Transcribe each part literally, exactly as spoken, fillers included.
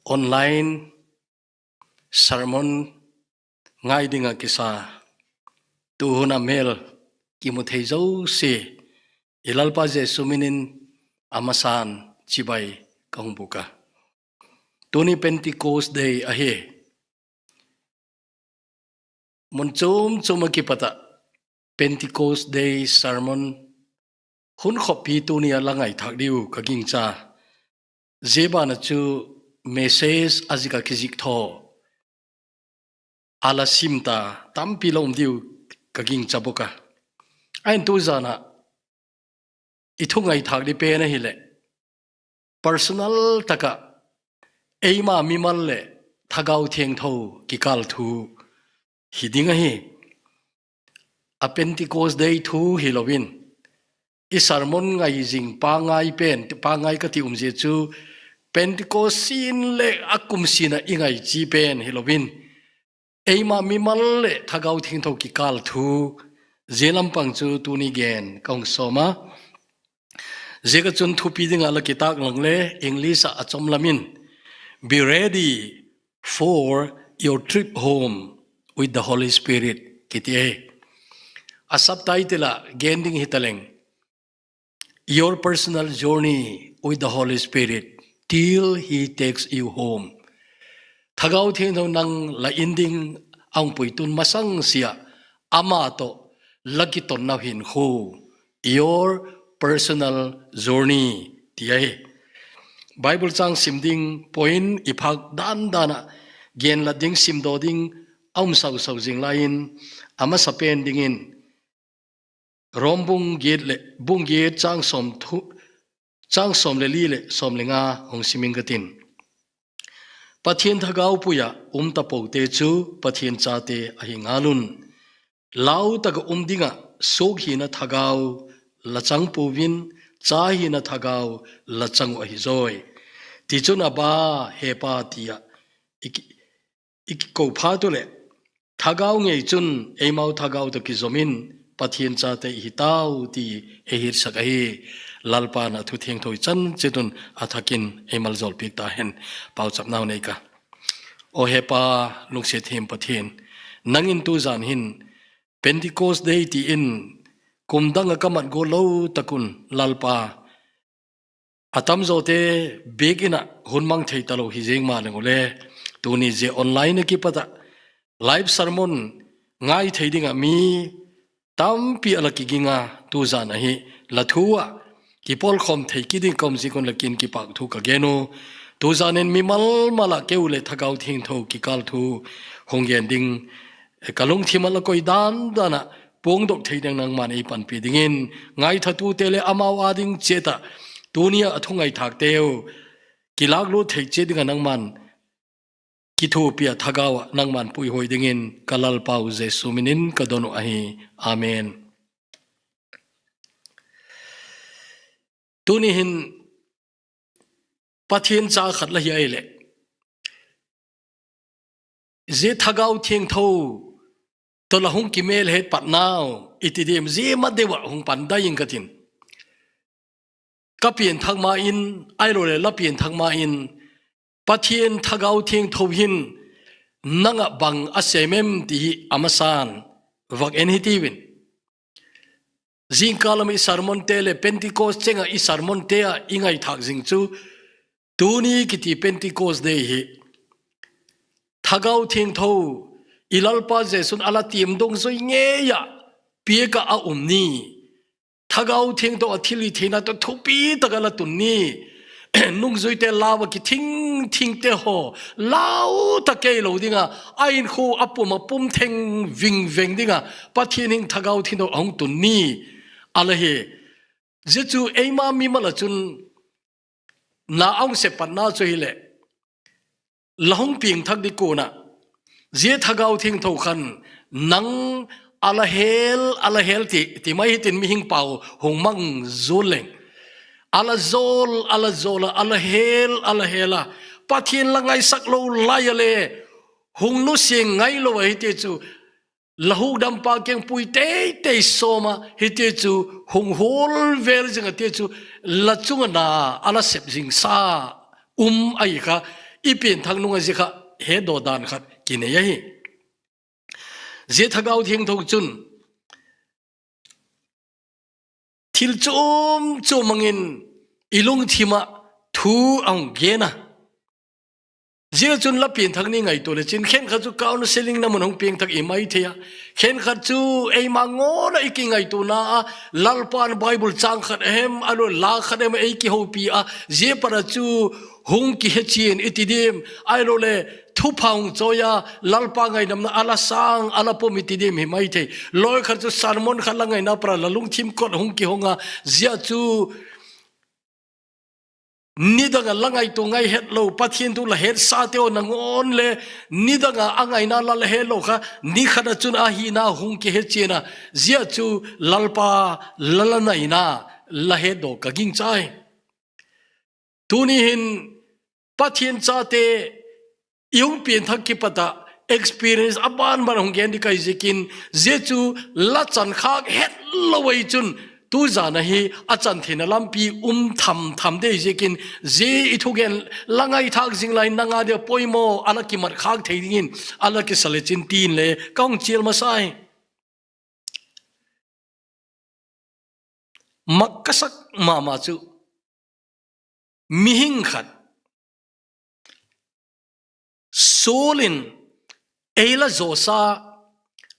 online sermon ngai dinga kisa, tuhuna mel kimu thei jouse, i Lalpa Jesu minin amasan chibai kahung boh a. Tuni Pentecost Day ahi. Mun chom chom a kipata Pentecost Day sermon hun khopi tunia la ngaithak diu ka gingcha. Jeh bana chu message a jika kijih tho, ala sim ta tampi la um diu ka gingcha boh a. Ahin tujana i thu ngaithak di pen ahile, personal taka eima mimal le Thagau Thiangtho kikal thu hi ding ahi. A Pentecost Day thu hilouvin, i sermon ngai jing pangai pen, pangai kati um jeh chu Pentecost sin le akum sina i ngai chi pen hilouvin, eima mimal le Thagau Thiangtho kikal thu, jeh lampang chu tuni gen kahung som a. Jeh a chun thupi dinga la kitak lang le English a achom lamin, "Be ready for your trip home with the Holy Spirit," kiti e. A subtitle a gen ding hitaleng, "Your personal journey with the Holy Spirit till He takes you home." Thagau Thiangtho nang la in ding ahung puitun masang sia, ama toh la kitonna hinkho, your personal journey, ti ahi. Bible chang sim ding point i phak dan dan a gen la ding, simdoh ding aum sau sau jing laiin, amasa pen dingin Rom bung get le, bung get chang som thu, chang som le li le som le nga hung sim ing katin. Pathen Thagau puia um tapoute chu Pathen chate ahi ngal un. Lau taka um dinga sukhina thagau la chang pouvin, chahina thagau la chang u ahi joi. Tichun Abba, He Pa tia i ki, i kiko phat uleh, thagau ngei chun eimau thagau toh kijomin Pathen chate i hi tau ti ei hetsak ahi. Lalpan a thu thiangtho i chan chet un a thakin ei maljol piak tahen. Pauchapnau nei ka. O He Pa, lungset hem Pathen, nangin tujan hin Pentecost Day tiin kum danga ka mat go lou tak un Lalpa, atamjo te biakin a hun mang thei talou hi jeng maleng uleh, tuni jeh online a kipata live sermon ngai thei dinga mi tampi ala kiging a, tujan ahi la thu a kipolkhom thei kit ding ka um jeh un la kin kipak thu ka gen u. Tujan in mimal mal a keu le Thagau Thiangtho kikal thu hung gen ding ka lungthim a la koi dan dan a pungdoh thei ding nangman ei panpi dingin, ngaithatute le amau a ding cheta tunia a thu ngaithak teu kilaklut thei chet dinga nangman kithopia thagau a nangman puihoi dingin ka Lalpau Jesu minin ka don u ahi. Amen. Tuni hin Pathen cha khat la hi ahileh, jeh Thagau Thiangtho toh la hung kimel het patnau i ti dim, jeh ma deuh a hung pan dai ing katin. Ka pianthak ma in, ahilou le la pianthak ma in, Pathen Thagau Thiangtho hin nanga bang a sem em ti hi amasan vak en hitiuvin. Jingkah lam i sermon te le Pentecost chenga i sermon te a i ngaithak jing chu, tuni kiti Pentecost Day hi Thagau Thiangtho i Lalpa Jesun ala tim dungzui ngeiya piak a a um ni. Thagau Thiangtho a thilhitheina toh thupi taka la tun ni. Nungzuite lau a kithing thingte ho lau ta kei lou dinga, a hinkho a pum a pum theng vingveng dinga Pathen in Thagau Thiangtho a hung tun ni. Ala hi, jeh chu eima mimal a chun na a hung sep patna chu hileh, la hung piangthak di kona, jeh Thagau Thiangtho khan nang ala hel, ala hel ti, ti mai hitin mihing pau hung mang jul leng. Ala jol, ala jol a, ala hel, ala hel a, Pathen la ngaisak lou lai a le hung nusia ngai lou a hiti chu, la hukdampa keng pui teitei soma hiti chu hung hol vel jing a ti chu, la chunga na ala sep jing sa um ahi kha, i pianthak nunga zia kha hedoh dan khat kinei ahi. Zia Thagau Thiangtho chun thil chom chom mangin i lungthima thu a hung gen a. Zia chun la pianthak ni ngaito le chin khenkhat chu counseling na mun hung piangthak i mai thei a. Khenkhat chu eima ngona i kingaitona a, Lalpan Bible chang khat ahem, ahilou la khat ahem ei kihopi a, zia para chu hung kihechian i ti dim, ahilou le thupha hung choi a, Lalpa ngaidamna a la sang, a la pom i ti dim hi mai thei. Loi khat chu sermon khat la ngaina para la lungthim kot hung kihong a, zia chu nidanga la ngaito ngai het lou, Pathian thu la hetsate ho nangawn le nidanga a ngaina la la het lou kha, ni khat a chun a hina hung kihechian a, zia chu Lalpa la la naina la hetdoh ka gingchai. Tuni hin Pathian chate i hung pianthak kipat a experience a ban ban hung gen di kai ziakin, zia chu la chan khak het lou ei chun, tu zan a hi a chan theina lampi um tham tham dei ziakin, zia i thugen la ngaithak zing lai nanga dia poimo a la kimat khak thei dingin a la kisa le chin tin le ka hung chial masa e. Mak ka sak mama chu mihing khat Saul in ei la zosa,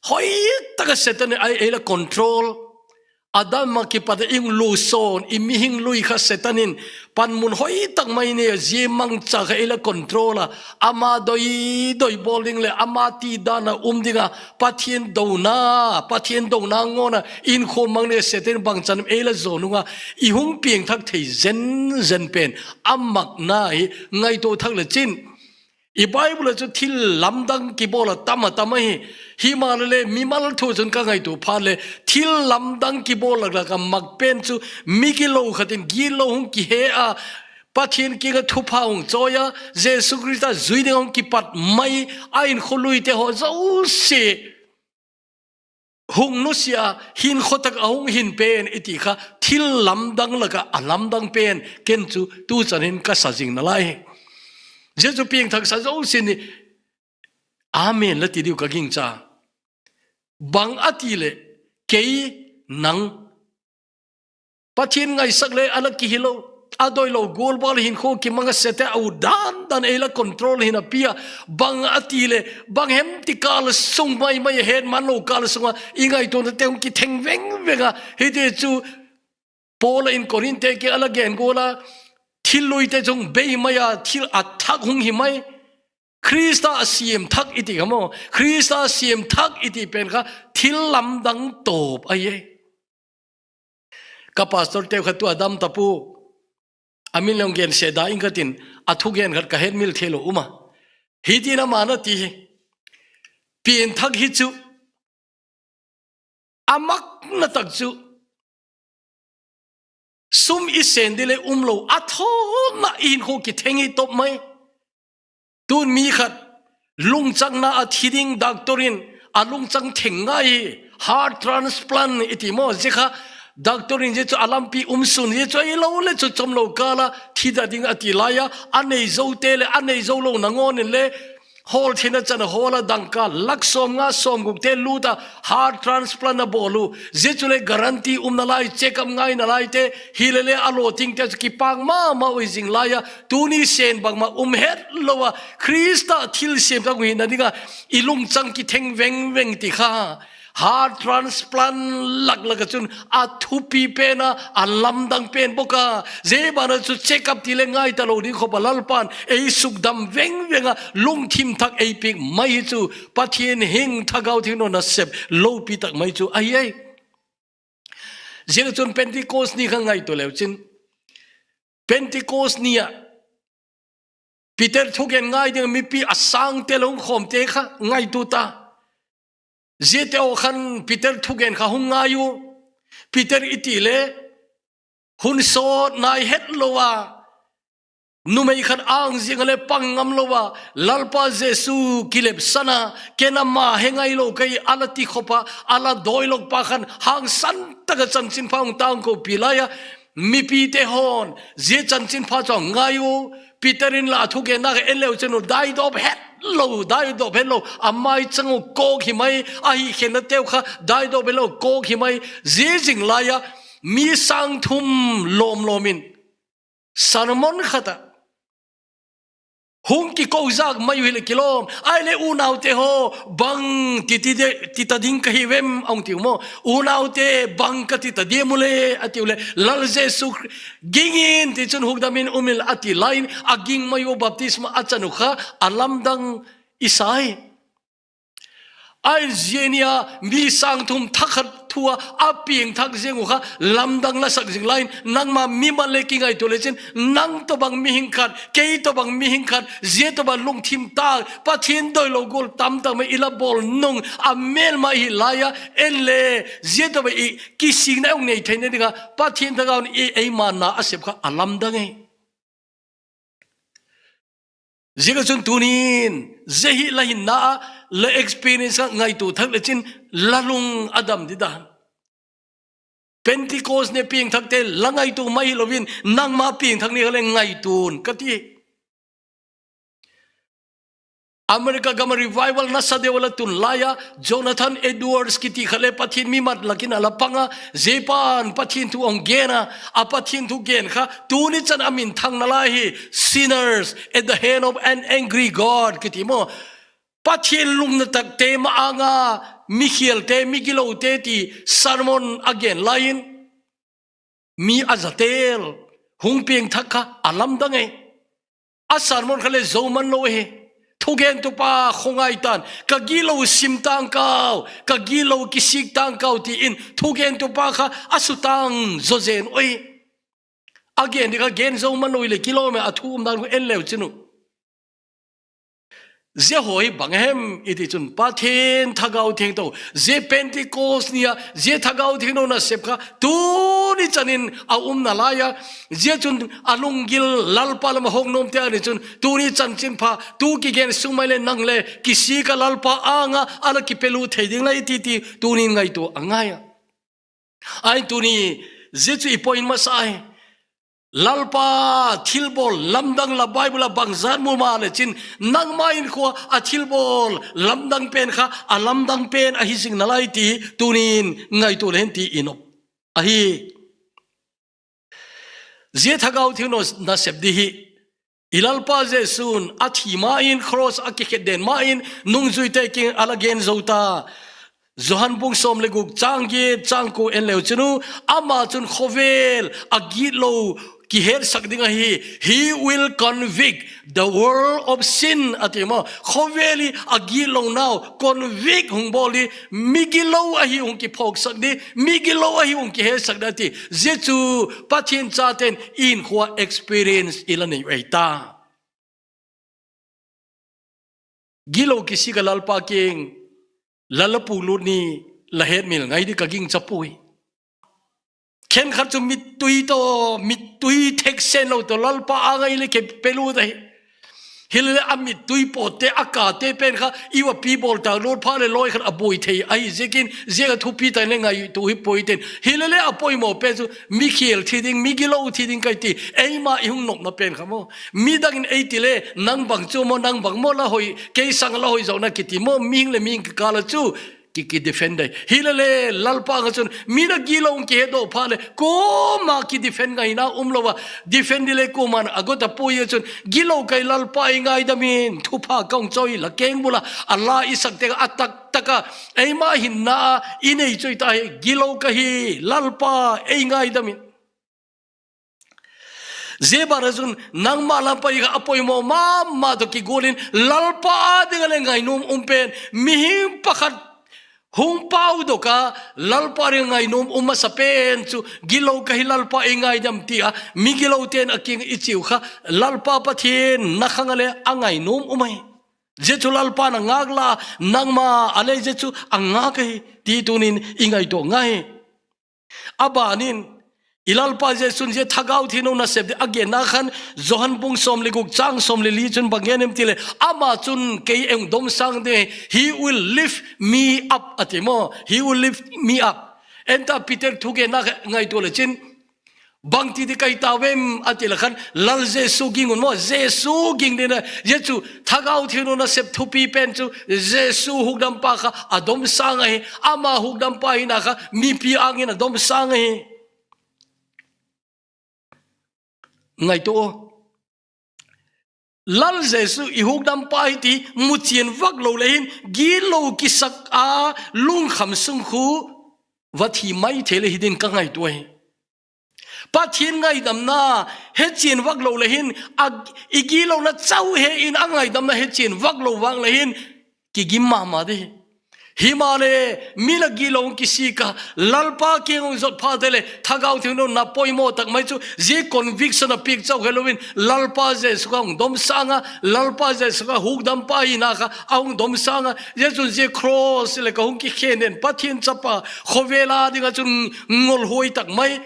hoi taka Satan in ei, ei la control. Adam a kipat a i hung luson, i mihing lui kha Satan in panmun hoi tak mai nei a, zia mangcha kha ei la control a, ama doi doi bol ding le ama ti dan a um ding a, Pathian douna, Pathian douna ngawn a inkhom mang nei a, Satan bangchan ei la zo nunga i hung piangthak thei zen zen pen a makna hi ngaito thak le chin. I Bible a chu thil lamdang kibol a tam a tam ahi. Himaleh le mimal thu chun ka ngaito phat le thil lamdang kibol lak lak a mak pen chu mi kilou khat in gitlou hung kihe a, Pathian kinga thupha hung choi a, Jesu Christa zui ding hung kipat mai a, inkholuite ho zosia hung nusia, hinkho tak a hung hin pen i ti kha, thil lamdang lak a a lamdang pen ken chu tu chan hin ka sa zing nalai. Zia chu piangthak sa zosia ni, amen la ti diu ka gingcha. Bang a ti le, kei nang Pathian ngaisak le a la kihi lou, a doi lou, golbal hinkho kimang a, Satan a u dan dan ei la control hin a pia, bang a ti le, bang hem ti kal sung mai mai a het man lou kal sunga i ngaitona te hung kitheng veng veng a, hiti chu Paul in Korinth te kiang a la gen gol a, thil luite chu hung bei mai a, thil a thak hung hi mai. Christa a siam thak i ti kha maw, Christa a siam thak i ti pen kha thil lamdang tawp ahi e. Ka pastor te khat tu a dam ta pu. A min le hung gen se da ing ka tin, a thugen khat ka het mil thei lou um a. Hiti na ma na ti hi. Pianthak hi chu a makna tak chu sum i sen di le um lou, a thona i hinkho kitheng hi tawp mai. Tun mi khat lungchangna a thi ding doctor in a lungchang theng ngai hi, heart transplant i ti maw, zia kha doctor in zia chu a lampi um sun, zia chu a i lou le chu chom lou kal a thi da ding a ti lai a, a nei zo te le a nei zo lou nangawn in le hol thina chan a hol a, dangka lak sawm nga sawm guk te lut a, heart transplant a bawl u. Zia chu le guarantee um nalai, check up ngai nalai te, hi le le a lawting te chu kipang ma ma ui zing lai a, tuni sen bang ma um het lou a, Christa thil siam thak u hi na ding a, i lungchang kitheng veng veng ti kha. Heart transplant lak lak a chun a thupi pen a, a lamdang pen bawk a. Zia ban a chu check up ti le ngai ta lou ding khop a Lalpan ei sukdam veng veng a, lungthim thak ei piak mai hi chu Pathian hing Thagau Thiangthona sep lopi tak mai chu ahi e. Zia chun Pentecost ni kha ngaito leu chin. Pentecost ni a Peter thugen ngai ding mipi a sang te lo hung khawm te kha ngaito ta. Zia te aw khan Peter thugen kha hung ngai u. Peter i ti le hun sawt nai het lo a, numei khat ang zing le pang ngam lo a, Lalpa Jesu kilepsan a, ken ama he ngai lo ka hi a la ti khop a, a la dawilok pa khan hangsan taka chanchinpha hung tangkopi lai a, Mipi te hon, zia chanchinpha chu ngai u, Peter in la thugenna kha en leu chun u, daidop het lo, daidop het lo, amai chang u kok hi mai, ahi khenna teu kha, daidop het lo, kok hi mai, zia zing lai a, mi sang thum lom lom in, sermon khat a, hung kiko zak mai u hile kilom. Ahile unaute ho, bang ti ti de, ti ta ding ka hi vem, ong ti u mo. Unaute, bang ka ti ta diam u le, a ti u le. Lal Jesu Khri-, ging in ti chun hukdam in um in a ti lai in, a ging mai u baptisma a chan u kha, a lamdang i sai. Ahin zia nia mi sang thum thakhat thu a, a piangthak zing u kha, lamdang la sak zing lai in, nangma mimal le kingaito le chin, nang tobang mihing khat, kei tobang mihing khat, zia tobang lungthim tak, Pathian doi lo gol tam tak mai i la bol nung, a melma i hi lai a, en le, zia tobang i kisingna ong nei theina ding a, Pathian Thagau in i eima na a sep kha, a lamdang e. Ziaka chun tunin, zia hi la hinna a, la experience a ngaito thak le chin, la lung a dam di dan. Pentecost ne piangthak te, la ngaito mai lo vin, nangma piangthak ni kha le ngaito un, ka ti. America gam a revival nasa deu a la tun lai a, Jonathan Edwards kiti khat le Pathian mi mat lak in a la pang a, zia pan Pathian thu ong gen a, a Pathian thu gen kha, tuni chan a minthang nalai hi, sinners at the hand of an angry God, kiti mo. Pathian lungna tak te ma-anga, mikhial te, migilo te ti sermon a gen lai in, mi a za tel, hung piangthak kha, a lamdang e. A sermon kha le zo man lo e. Thugentupa khongai tan, ka gilo sim tang kau, ka gilo kisik tang kau ti in, thugentupa kha a sutang zo zen oi. A gen di kha gen zo man lo i le kilom e a thu um dan khu en leu chin u. Zia hoi bang hem i ti chun Pathian Thagau Thiangtho, zia Pentecost ni a, zia Thagau Thiangtho na sep kha, tuni chan in a um nalai a, zia chun a lunggil Lalpa lam a hong nom te a ni chun, tuni chanchinpha, tu kigen sung mai le nang le, kisik a Lalpa anga, a la kipelu thei ding lai ti ti, tunin ngaito a ngai a. Ahin tuni, zia chu i point masa e. Lalpa thilbol lamdang la Bible a bangzat mu ma le chin, nangma in khua a thilbol lamdang pen kha, a lamdang pen a hi zing nalai ti, tunin ngaito le hen ti i nop. Ahi. Zia Thagau Thiangtho na sep di hi, i Lalpa Jesu'n a thi ma in, cross a kikhet den ma in, nungzuite kiang a la gen zo ta. Johan bung som le guk chang giet chang ko en leu chun u, ama chun khovel a gitlo kihetsak ding ahi. He will convict the world of sin, a ti ma. Khovel i a gitlo nau convict hung bol i, migilo ahi hung kiphoksak di, migilo ahi hung kihetsak di a ti. Zia chu Pathian chaten in khua experience i la nei u ei ta. Gilo kisik a Lalpa kiang, la la pulut ni la hetmil ngai di ka gingcha pui. Khenkhat chu mittui to, mittui theksen lo to, Lalpa anga i le kipelu ta hi. Hi le a mittui pote, a kate pen kha, i va pi bol ta, lut pha le loi khat a boi thei. Ahi ziakin, ziak a thupi ta le ngaito hi poi ten. Hi le le a poimo pen chu, mikhial thi ding, migilo thi ding ka ti. Eima i hung nopna pen kha mo. Midang in ei ti le, nang bang chu mo, nang bang mo la hoi, kei sang la hoi zo na kiti mo, mihing le mihing kikal a chu, ki, ki defend dai. Hi le le, Lalpa nga chun, mi na gilo hung kihedoh pha le, koma ki defend ngai na um lo va, defend di le koma na a got a pui a chun, gilo kai Lalpa i ngaidam in, thupha ka hung choi la keng bula, a la i sak te a tak tak a, eima hinna a, i nei choi ta hi, gilo ka hi, Lalpa i ngaidam in. Zia ban a chun nangma lampi kha a poimo mama to kigol in Lalpa a ding a le ngainom um pen mihing pakhat hung pau doh a Lalpa ding a ngainom um masa pen chu gilo ka hi Lalpa i ngaidam ti a migilo ten a kiang i chiu kha Lalpa Pathian na khang a le a ngainom um ahi. Zia chu Lalpa na ngak la nangma a le zia chu a ngak ahi ti tunin i ngaito ngai. A ban in, i Lalpa Jesu'n zia Thagau Thiangtho na sep di a gen na khan, Johan bung som le guk chang som le li chun bang gen em ti le, ama chun kei ei hung domsang ding, he will lift me up a ti mo, he will lift me up. Enta Peter thugenna ngaito le chin, Bangti ti kahi tavem ati le khan, Lal Jesu ging un mo, Jesu ging ding ahi. Jesu Thagau Theng in asep thupi pen chu, Jesu hukdampa kha adomsang ahi, ama hukdampa hina kha mipi angin adomsang ahi. Ngaito. Lal Jesu i hukdampa ahi ti muchen vak lou le hin, gilou kisak a lungkham sung khu va thi maithei le hi ding ka ngaito ahi. Pathen ngaidamna hechen vak lou le hin, a, i gilouna chauhe in angaidamna hechen vak lou vang le hin, kigim mama ding. Hima le, mi la gilou kisik a, Lalpa kiang hung jot phat le, Thagau Theng in apoimo tak mai chu, ji conviction apeh chauhe louvin, Lalpa Jesu kha hung domsang a, Lalpa Jesu kha hukdampa hina kha ahung domsang a, Jesu ji cross le kha hung kikhen in, Pathen Chapa, khovel a dinga chun ngol huai tak mai,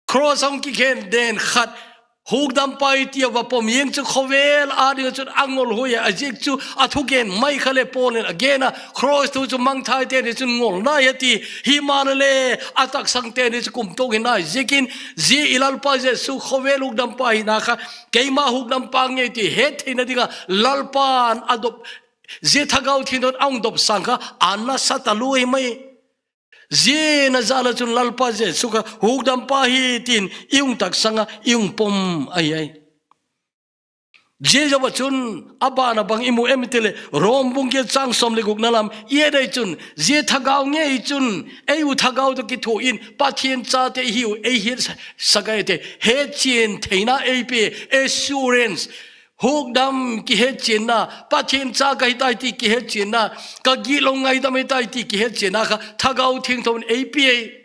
cross a hung kikhen den khat, hukdampa ahi tia va pom jeng chu khovel a dinga chun angol huai a, ajeh chu athugen mai kha le Paul in agen a, cross thu chu mangthai teni chun ngolna ahi ati, hima le, ataksang teni chu kumto hina ahi jeh in, ji i Lalpa Jesu khovel hukdampa hina kha, keima hukdampa nge ti hetthei na dinga, Lalpan adop, ji Thagau Theng in ahung domsang kha, anasa talou ahi mai. Ji najah le chun Lalpa Jesu kha hukdampa ahi tin i hung taksang a, i hung pom ahi ai. Ji jou a chun abana bang i mu em ti le, Rom bung get chang som le gukna lam i et a chun, ji Thagau nge chun, eiu thagau toh kitho in, Pathen chate ihiu, eihet sa-, sakai te, hechen theina eipe, assurance, hukdam kihetchenna, Pathen cha kahi tai ti kihetchenna, ka gilou ngaidam ahi tai ti kihetchenna kha, Thagau Thengtho in eipe.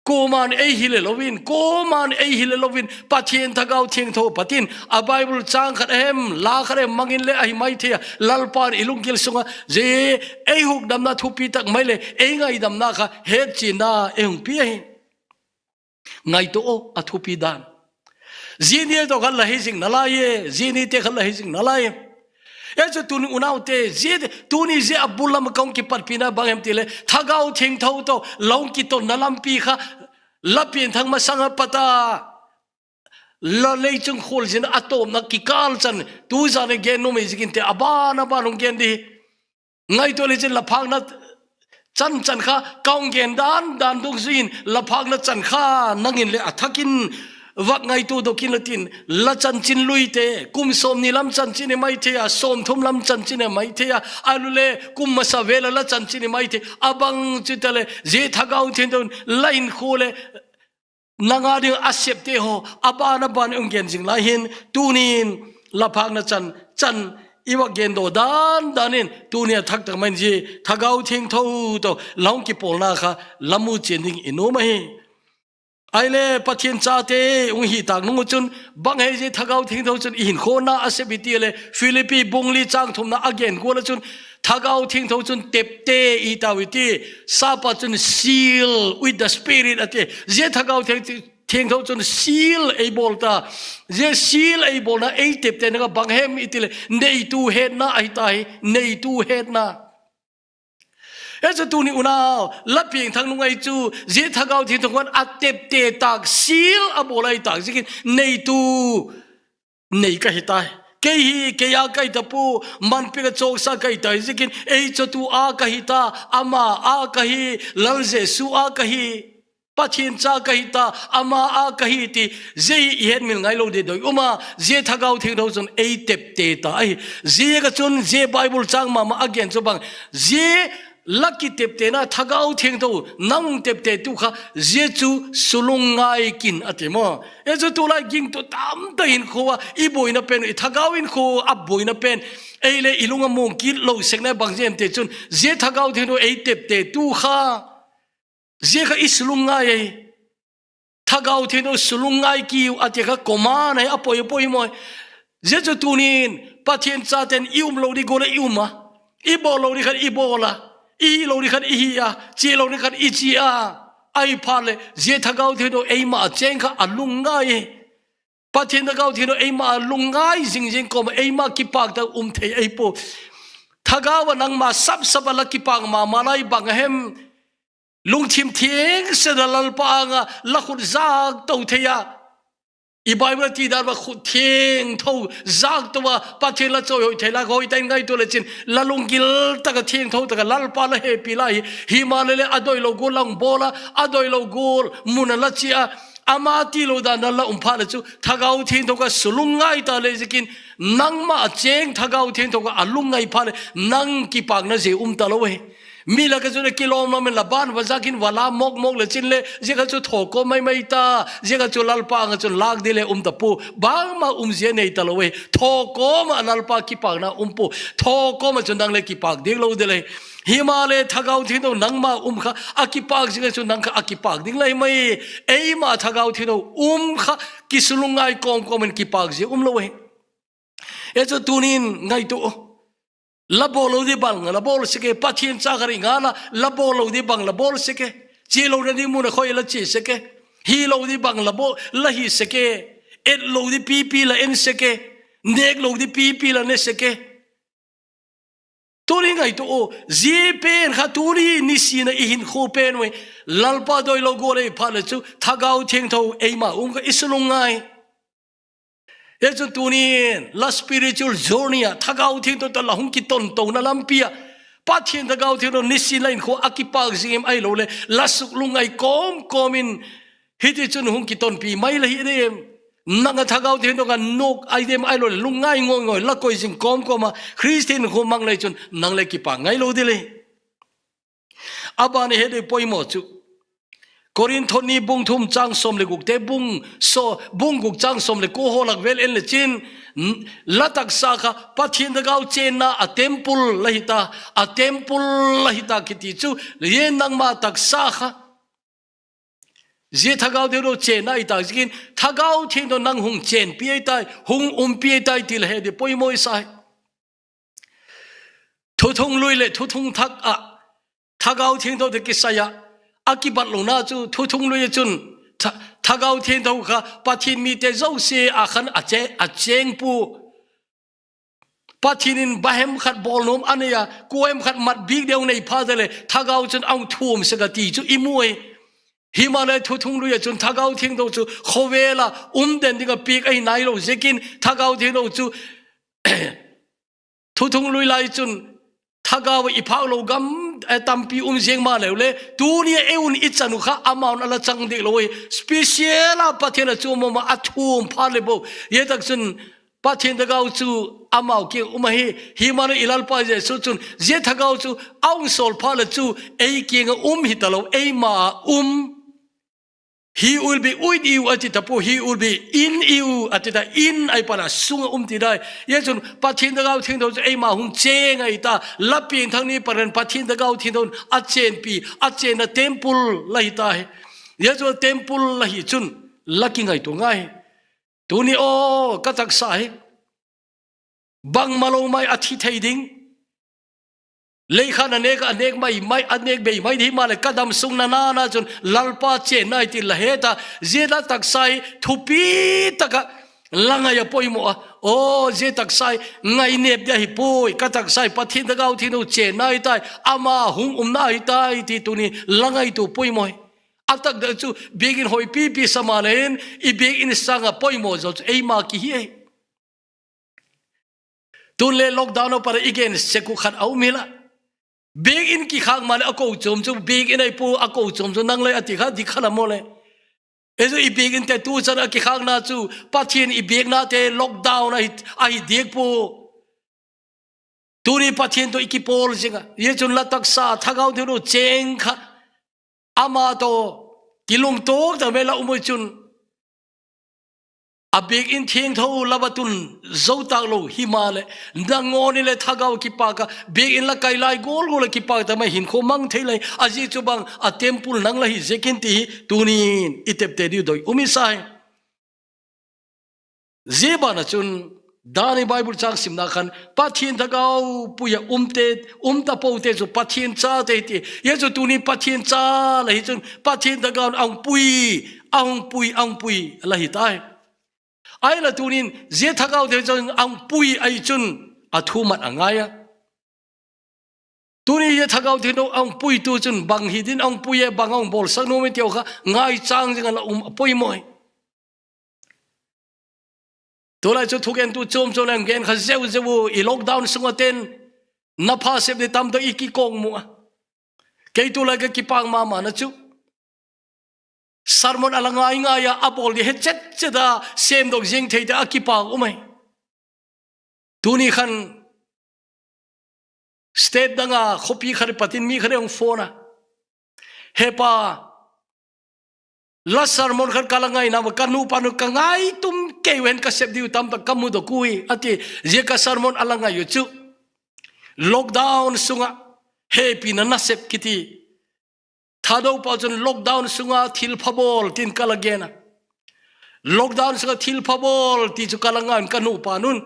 Koiman eihi le louvin, koiman eihi le louvin, Pathen Thagau Thengtho apat in, a Bible chang khat ahem, la khat ahem mangin le ahi maithei a, Lalpan i lunggil sunga, ji, ei hukdamna thupi tak mai le, ei ngaidamna kha, hetchenna, ei hung pe ahi. Ngaito o, athupi dan. Ji ni toh khat la hi jing nalai e, ji ni te khat la hi jing nalai e. Hichu tuni unaute, ji, tuni ji abul lam kong kipatpina bang em ti le, Thagau Thengtho toh, la hung kitonna lampi kha, la pianthang masang a pat a, la leichung kholjin a tomna kikal chan, tu jan a gen nom ahi jeh in te, aban aban hung gen ding. Ngaito le chun la phakna chan chan kha, ka hung gen dan dan dungjuiyin, la phakna chan kha, nangin le athakin, vak ngaito doh in la tin, la chanchin lui te, kum som ni lam chanchin ahi maithei a, som thum lam chanchin ahi maithei a, ahilou le, kum masa vel a la chanchin ahi maithei, abang chu ta le, ji Thagau Thengtho in, la hinkho le, nanga ding asep te ho, aban aban hung gen jing lai hin, tunin la phakna chan, chan i va gen doh dan dan in, tuni a thak tak mai in ji, Thagau Thengtho toh, la hung kipolna kha, la mu chen ding i nom ahi. Ahile, Pathen chate, hung hi tak nung chun, bang ahi ji Thagau Thengtho chun, i hinkho na asep i ti le, Philippi bung li chang thumna a gen gual a chun, Thagau Thengtho chun tepte i tao i ti, sap a chun seal with the Spirit ati. Ji Thagau Theng-, Thengtho chun seal ei bol ta. Ji seal ei bolna ei teptena kha bang hem i ti le, neitu hetna ahi ta hi, neitu hetna. Hichu tuni unau, la pianthang nung ahi chu, ji Thagau Thengtho khan atepte tak, seal abol ahi tak, jeh in neitu nei kahi tai. Kei hi, kei a kahi tapoi, manpi ka choksa kahi tai, jeh in ei chotu a kahi ta, ama a kahi, Lal Jesu a kahi, Pathen cha kahi ta, ama a kahi ti, ji hi i hetmil ngai lou ding doi um a, ji Thagau Thengtho chun ei tepte ta ahi. Ji kha chun, ji Bible chang mama a gen chu bang, ji la kiteptena Thagau Thengtho, nang tepte tu kha, ji chu sulungngai kin ati mo. Hichu tulai gingtu tamtah hinkho a, i boina pen, i thagau hinkho a boina pen, ei le i lung a mong kit lou sek na bang ji em ti chun, ji Thagau Thengtho ei tepte tu kha, ji kha i sulungngai ahi. Thagau Thengtho sulungngai kiu ati kha command ahi, apoi, apoi mo. Ji chu tunin, Pathen chaten i um lou ding gual a i um a. I bol lou ding khat i bol a. I hi lou ding khat i hi a. Che lou ding khat i che a. Ahiphat le, ji Thagau Thengtho eima a cheng kha alungngai ahi. Pathen Thagau Thengtho eima a lungngai jing jing kom a eima kipak tah a um thei ahipoi. Thagau a nangma sap sap a la kipak mama lai bang ahem. Lungthim thengsetna Lalpa anga la khut jak to thei a. I Bible ti dan uva khut thengtho jak to a, Pathen la choi hoi thei la, hoi tah in ngaito le chin, la lunggil tah a thengtho tah a Lalpa la hepi lai hi, himaleh le adoi lou gol lang bol a, adoi lou gol mun a la chia, ama tilou dan a la um phat le chu, Thagau Thengtho kha sulungngai ta le jeh in, nangma a cheng Thagau Thengtho kha alungngai phat le, nang kipakna jeh um talou e. Mi la ka chu na kilom lom in la ban va jak in va la mok mok le chin le, jeh kha chu thokho mai mai ta, jeh kha chu Lalpa anga chun lak ding le um tapou, bangma um jia nei talou e, thokho ma Lalpa kipakna um pou, thokho ma chu nang le kipak ding lou ding le. Himaleh Thagau Thengtho nangma um kha, akipak jing a chu nang kha akipak ding lai mai, eima Thagau Thengtho um kha, kisulungngai kom kom in kipak jia um lou e. E chu tunin ngaito. La bol lou ding bang la bol seke, Pathen cha kha ri nga la, la bol lou ding bang la bol seke. Che louna ding mun a khoi la che seke. Hi lou ding bang la bol, la hi seke. Et lou ding pipi la en seke. Nek lou ding pipi la ne seke. Tuni ngaito o, jeh pen kha tuni nisin a i hinkho pen uve. Lalpa doi lou gol ei phat le chu, Thagau Thengtho eima um kha i sulungngai. Hichun tunin, la spiritual journey a, Thagau Thengtho toh la hung kiton tona lampi a, Pathen Thagau Thengtho nisin la hinkho a kipak jing em ahilou le, la suk lungngai kom kom in, hiti chun hung kitonpi mai la hi dem. Nang a Thagau Thengtho ka nok ai dem ahilou le, lungngai ngoi ngoi, la koi jing kom kom a, Christian hinkho mang le chun, nang le kipak ngai lou ding le. Aban a het ding poimo chu. Korinth ni bung thum chang som le guk te bung so, bung guk chang som le ko ho lak vel en le chin, n-, la taksa kha Pathen Thagau chenna a temple la hi ta, a temple la hi ta kiti chu, le nangma taksa kha. Jeh Thagau Thengtho chenna i ta jeh in, Thagau Thengtho nang hung chenpi ahi tai, hung umpi ahi tai ti la het ding poimo i sa hi. Thuthung lui le thuthung thak a, Thagau Thengtho te kisai a, a kibat louna chu thuthung lui a chun, tha-, Thagau Thengtho kha Pathen mite jouse a khan a che-, a cheng pou. Pathen in bahem khat bol nom a nei a, kuem khat mat bik deu nei phat le, Thagau chun ahung thum sek a ti chu i mu e. Himaleh thuthung lui a chun Thagau Thengtho chu khovel a um den ding a pek ahi nailou jeh in Thagau Thengtho chu thuthung lui lai chun Thagau a i phak lou gam, eh, tampi um jeng ma leu le, tuni a eihon i chan u kha amahon a la chang deh lou e. Special a Pathen a chu mama a thum phat le bou. Hijeh tak chun Pathen Thagau chu amau kiang um ahi, himaleh i Lalpa Jesu chun, jeh Thagau chu ahung sol phat le chu, ei kiang a um hi talou, eima a um. He will be with you, ati tapou, he will be in you, ati ta, in ahi phat a sung a um ti dai. Hijeh chun, Pathen Thagau Thengtho chu eima hung cheng ahi ta, la pengthang ni phat in Pathen Thagau Thengtho a chenpi, a chenna temple la hi ta hi. Hijeh chun temple la hi chun, la kingaito ngai. Tuni o, ka taksa hi. Bangma lou mai a thi thei ding. Leikhat a nek a nek mai mai, a nek bei mai ding himaleh ka dam sung na na na chun Lalpa chenna ahi ti la het a, jeh la taksa hi thupi tah a la ngai a poimo a. O, jeh taksa hi ngai nep ding ahi poi, ka taksa hi Pathen Thagau Thengtho chenna ahi tai, ama hung umna ahi tai ti tuni la ngaito poimo hi. A tak deu chu biakin hoi pipi sa ma le in, i biakin sang a poimo jo chu eima kihi ahi. Tun le lockdown a pat a i gen sek u khat a um hi la. Biakin kikhang ma le a ko chom chu, biakin ahi pou a ko chom chu nang le ati kha, dik kha la mo le. E chu i biakin te tu chan a kikhang na chu, Pathen i biakna te lockdown ahi, ahi dik pou. Tuni Pathen toh i kipol jing a. Hijeh chun la taksa, Thagau Thengtho cheng kha. Ama toh, kilungtup tah a la um u chun. A biakin thengtho la va tun jou talou himaleh. Nangho ni le Thagau kipak a, biakin la kai lai gol gol a kipak tah mai hinkho mang thei lai. Ajeh chu bang a temple nang la hi jeh in ti hi tunin i tepte diu doi um i sa hi. Jeh ban a chun, dan a Bible chang simna khan, Pathen Thagau pui a um te, um tapou te chu Pathen cha te ti. Hijeh chun tuni Pathen cha la hi chun, Pathen Thagau ahung pui, ahung pui, ahung pui la hi tai. Ahi la tunin, jeh Thagau te chun ahung pui ahi chun, a thumat a ngai a. Tuni hi Lhagao Theng in ahung puitu chun bang hi din ahung pui e, bang ahung bolsak nom e ti kha ngaichang jing a la um a poimo e. Tulai chu thugentu chom chom le gen kha jeu jeu u, i lockdown sunga ten na pha sep di tamtah i kikong mu a. Kei tulai ka kipah mama na chu. Sermon a la ngai ngai a, a bol di he chet chet a, semdoh jing thei ta a kipah um e. Tuni khan state dang a khopi khat patin mi khat hung phone a, "He pa, la sermon khat ka la ngai na, ka nupa nu ka ngai tum kei ven, ka sep diu tamtah ka mudoh u hi," ati. Zia ka sermon a la ngai u chu lockdown sunga hepi na na sep kiti. Thadou pa chun lockdown sunga thil pha bol tin ka la gen a. Lockdown sunga thil pha bol ti chu ka la ngai un ka nupa nun.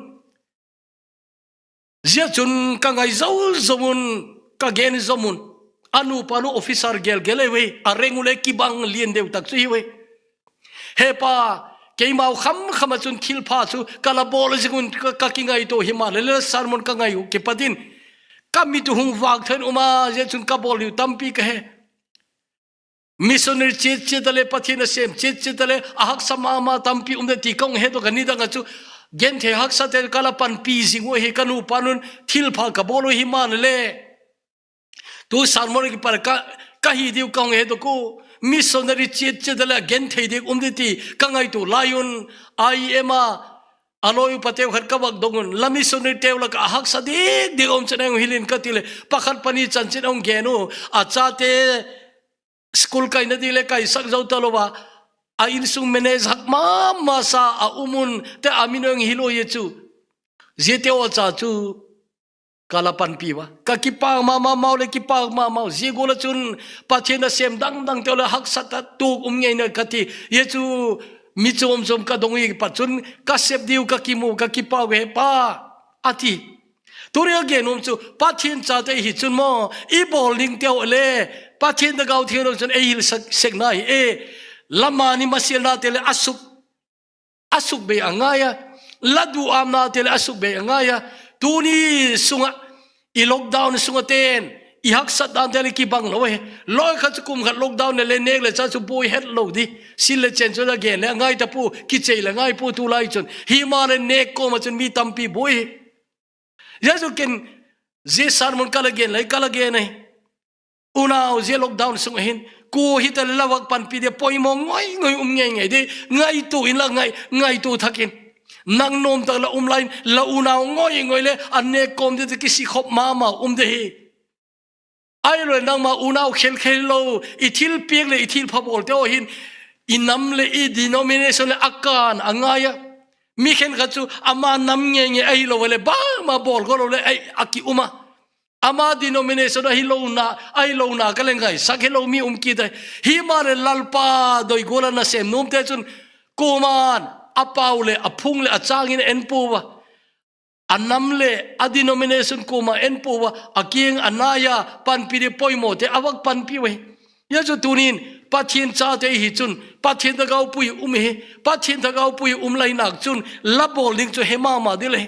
Zia chun ka ngai zo zo un, ka gen zo un. A nupa nu officer gel gel e ve, a rank u le kibang lian deu tak chu hi ve. "He pa, keimau kham kham a chun thil pha chu ka la bol jing un, ka, ka kingaito hi ma le, le sermon ka ngai u kipat in ka mit u hung vak thei um a, zia chun ka bol diu tampi ka he. Missionary chet chet a le, Pathian a sem chet chet a le, a haksa mama tampi um de ti ka hung hedoh a, nidang a chu genthei haksa te ka la panpi jing u hi, ka nupa nun thil pha ka bol u hi ma le. Tu sermon kipat ka, ka hi diu ka hung hedoh u. Missionary chet chet a le genthei ding um de ti ka ngaito lai un, I M a, a loi u pa teu khat ka vak dong un, la missionary teu la ka haksa dik dik um chen hung hil in ka ti le, pakhat pani chanchin hung gen u, a chate school kaina ding le kaisak zo ta lo va, a insung manage hak mama sa a um un, te a min hung hil u ye chu. Zia te u cha chu ka la panpi va. Ka kipah mama mau le kipah mama u. Zia gual a chun Pathian a sem dang dang te u le haksa ta tuk um ngei na ka ti. Ye chu mi chom chom ka dong u kipat chun ka sep diu ka kimu, ka kipah u he pa, a ti. Tuni a gen um chu Pathian chate hi chun maw, i bol ding te u le Pathian Lhagao Theng in chun ei hil sek, sek na hi e. La mani masial na te le a suk a suk bei a ngai a, la duhamna te le a suk bei a ngai a. Tuni sunga, i lockdown sunga ten i haksat dan te le kibang lo e. Loi khat chu kum khat lockdown le, le nek le cha chu buai het lo di. Sil le chen chu la gen le ngai ta pu, kichei le ngai pu tulai chun. Hi ma le nek koma chun mi tampi buai. Zia chu ken zia sermon ka la gen lai, ka la gen ai. Unau, zia lockdown sung ahin, kua hita le la vak panpi dia poimo ngoi ngoi um ngei ngei di, ngaito in la ngai, ngaito thak in. Nang nom tak la um lai in, la unau ngoi ngoi le, an nek kom di te kisi khop mama um de hi. Ahilou le nangma unau khel khel lo, i thil piak le i thil pha bol te u hin, i nam le i denomination le a kan a ngai a. Mi khenkhat chu ama nam ngei ngei ahilou le bangma bol go lo le ai a ki um a. Ama denomination ahilou na, ahilou na ka le ngaisak hilou mi um kit ai. Hi ma le Lalpa doi gual a na sem nom te chun kuaman a pau le a phung le a chang in en pu va. A nam le a denomination kuama en pu va, a kiang a nai a panpi di poimo te a vak panpi u hi. Zia chu tunin Pathian chate hi chun Pathian Lhagao pui um hi, Pathian Lhagao pui um lai nak chun la bol ding chu he mama di le.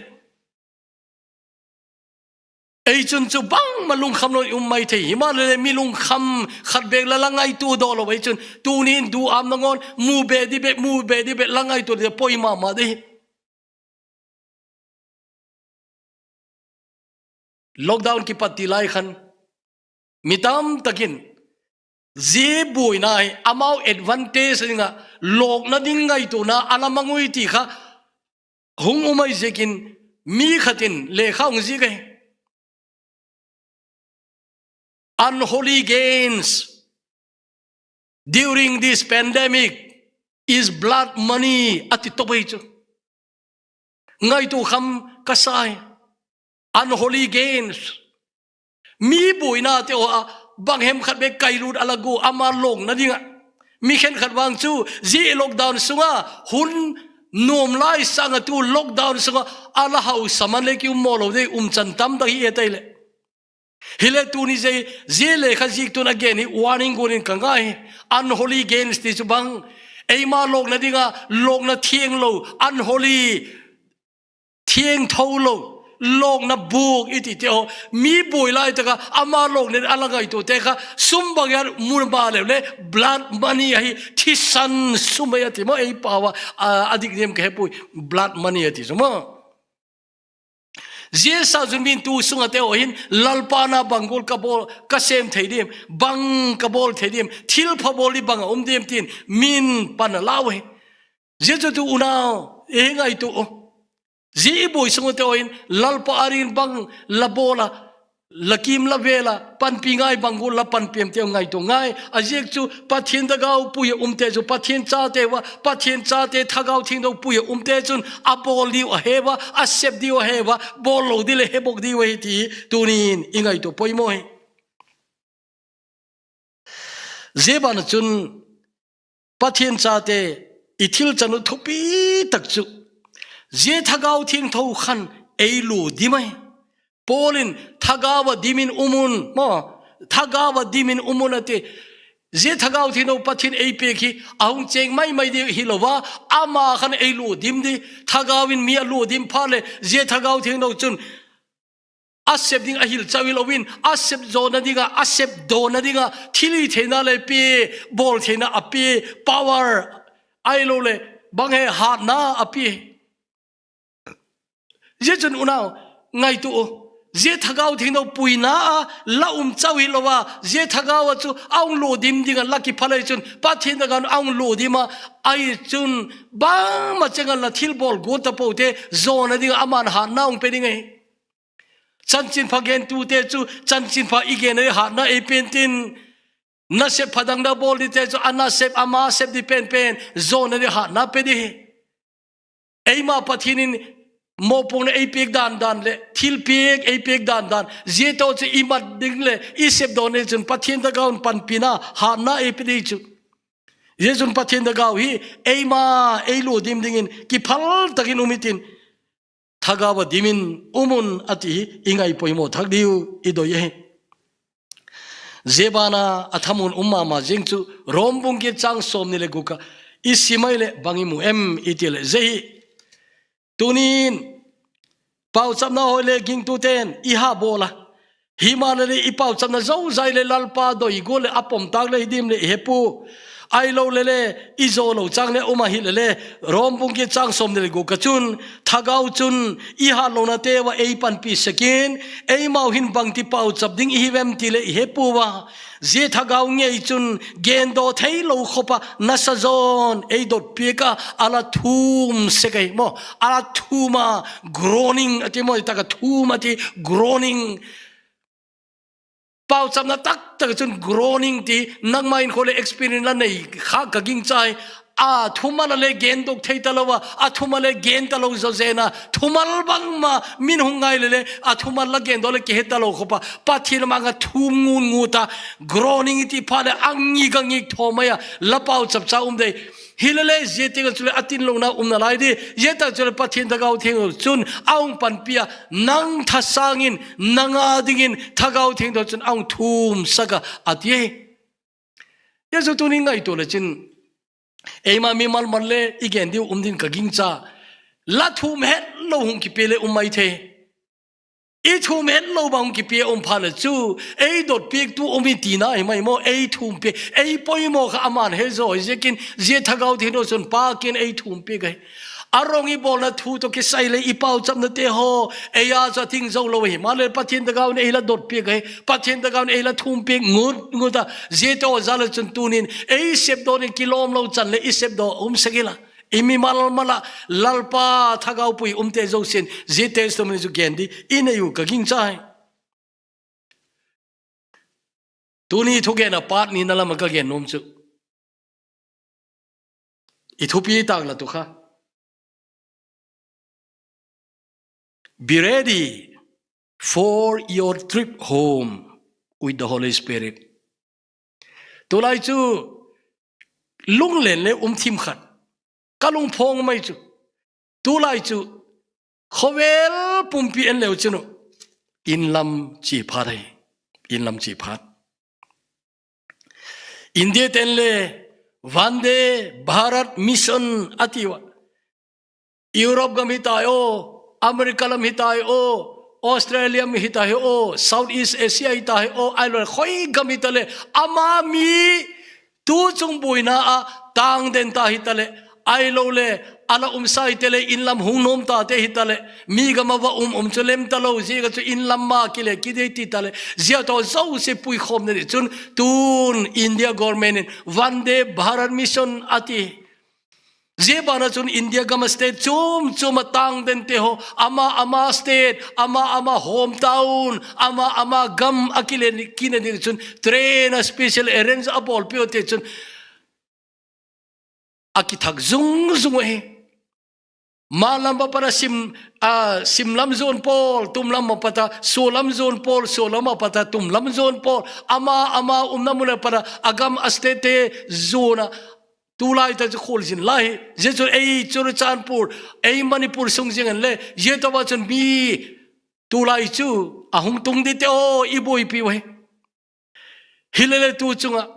Ei chun chu bangma lungkham lo um mai thei. Hi ma le le mi lungkham khat bek la la ngaito doh lo ei chun. Tunin duhamna ngon mu be di be, mu be di be la ngaito di poi mama di. Lockdown kipat ti lai khan mi tamtakin zia buaina hi amau advantage dinga lokna ding ngaitona a la mang ui ti kha hung um ai ziakin mi khatin lekha hung zik ai. Unholy gains during this pandemic is blood money, a ti top ai chu. Ngaito kham ka sa ai. Unholy gains. Mi buaina te u a bang hem khat bek kailut a la gu ama lokna dinga. Mi khenkhat vang chu zia lockdown sunga hun nuam lai sanga tu lockdown sunga a la hausa man le ki um mo lo dei um chan tamtah hi e tai le. Hile tuni zia, zia lekha zik tun a gen hi warning gual in ka ngai. Unholy gains ti chu bang. Eima lokna dinga, lokna thiang lo, unholy, thiangtho lo, lokna buk iti te ho, mi boi lai taka ama lokna a la ngaito te kha, sum bang ya mun ba le le, blood money ahi, thisan sum ahi ati mo, ei pao a, a, a dik nem ka he pui, blood money ati sum mo. Zia sa zun min tu sunga te ho hin, Lalpa na bang gol ka bol, ka sem thei dim, bang ka bol thei dim, thil pha bol di bang a um dim tin, min pan a lau hi. Zia chu tu unau, e ngaito. Zia i boi sunga te ho hin, Lalpa a rin bang la bol a, la kim la vela, panpi ngai bang gol la panpi em te ngaito ngai. A ziak chu Pathian thagau pui a um te chu, Pathian cha te va, Pathian cha te thagau thingno pui a um te chun, a bol diu a he va, a sep diu a he va, bol lo di le he bok diu a he ti, tunin i ngaito poimo hi. Zia bana chun Pathian cha te i thil chan u thupi tak chu, zia thagau thingtho khan ei lu di mai. Paul in thagau a dimin umun, mo, thagau a dimin umun ati. Zia thagau thingno Pathian ei pek hi, a hung cheng mai mai di hi lo va, ama khan ei lu dim di, thagau in mi a lu dim pha le, zia thagau thingno chun, a sep ding a hil chau hi lo in, a sep zona dinga, a sep dona dinga, thil i theina le pi, bol theina a pi, power, ai lo le, bang he hatna a pi. Zia chun unau, ngaito u. Zia thagau thingno puina a, la um chau hi lo va, zia thagau a chu, a hung lu dim dinga, la ki pha le chun, Pathian thagau a hung lu dim a, ai chun, bang ma chenga la thil bol gu ta po te, zona dinga, aman hatna hung pe ding ahi. Chanchin pha gen tu te chu, chanchin pha i gen a hatna ei pen tin, na sep pha dang da bol di te chu, a na sep, ama sep di pen pen, zona di hatna pe di. Eima Pathian in mopung na ei pek dan dan le, thil pek ei pek dan dan, zia to chu i mat ding le, i sep don le chun Pathian thagau in panpina, hatna ei pe di chu. Zia chun Pathian thagau hi, eima, ei lu dim dingin, kiphal takin um i tin, thagau a dimin umun ati hi, i ngai poimo thak diu, i doi ahi. Zia bana a thamun um mama zing chu, Rom bung giat chang som ni le guka, i sim ai le bang i mu em i ti le, zia hi. Tunin, pauchapna hoi le gingtu ten, i ha bol a. Hima le le i pauchapna zo zai le Lalpa doi gu le a pom tak le hi dim le i he pu. Ai lo le le i zo lo chang le um a hi le le Rom bung giat chang som ni le guka chun thagau chun i ha lo na te va ei panpi sekin eimau hin bang ti pauchap ding i hi vem ti le i he pu va. Zia thagau ngei chun gen do thei lo khopa nasa zon ei dot piak a a la thum se kai mo. A la thum a groaning ati mo, i taka thum ati groaning. Pauchapna tak tak chun groaning ti, nangma in khole experience la nei kha ka ging chai. A thumal le gen dok thei ta lo va, a thumal le gen ta lo zo zena, thumal bang ma min hung ngai le le, a thumal la gen do le ke he ta lo khopa, Pathian ma nga thum ngun ngu ta, groaning ti pha le a ngi ka ngi tho mai a, la pauchap cha um dei. Hi le le, zia ti ka chu le a tin lo na um na lai di, zia ta chu le Pathian thagau thing chun, a hung panpi a, nang thasangin, nanga dingin, thagau thingtho chun a hung thum saka, a ti e. Zia chu tunin ngaito le chin, eima mi mal mal le, i gen diu um din ka ging cha, la thum het lo hung kipe le um mai thei. I thum het lo bang hung kipe um pha le chu, ei dot piak tu um i ti na hi mai mo, ei thum piak, ei poimo kha aman he zo, zia kin, zia thagau thingtho chun pa kin ei thum piak ai. A rong i bolna thu to kisai le i pauchapna te ho, ei a cha ting zo lo hi. Ma le Pathian thagau in ei la dot piak ai. Pathian thagau in ei la thum piak ngut, ngut a. Zia to za le chun tunin, ei sep do ni kilom lo chan le i sep do um sakila. I mi mal mal a, Lalpa thagau pui um te zo sin, zia testimony chu gen di, i nei u ka ging chai. Tuni thu gen a part ni na lama ka gen nom chu. I thupi tak la tu kha. Be ready for your trip home with the Holy Spirit. Tulai chu lunglen le um thim khat. Ka lungphong mai chu. Tulai chu khovel pumpi en leu chinu. Inlam chi phat hai. Inlam chi phat. India ten le Vande Bharat Mission ati va. Europe gam hi tai o. America lam hita hi o, Australia mi hita hi o, Southeast Asia hita hi o, ahilou le khoi gam hita le, ama mi tu chung boina a tang den ta hita le, ahilou le, ala um sa hita le, in lam hung nom ta te hita le, mi gam a va um um chu lem talou, jia chu in lam ma kile kidei ti ta le, jia to jouse puikhom na di chun, tun India government in Vande Bharat Mission ati. Jia bana chun India gam a state chom chom a tang den te ho, ama ama state, ama ama hometown, ama ama gam a kile ni, kina ding chun train a special arrange a bol peh u te chun a kithak zung zung u hi. Malam pa para sim, a, sim lam zon pol, tum lam ma pata, so lam zon pol, so lam ma pata, tum lam zon pol, ama ama umna mun a para, a gam a state te zona, tulai ta chu khol jin lai, jia chu ei Churachandpur, ei Manipur sung jing an le, jia to va chun mi tulai chu a hung tung di te o, i boipi u hi. Hi le le tu chunga,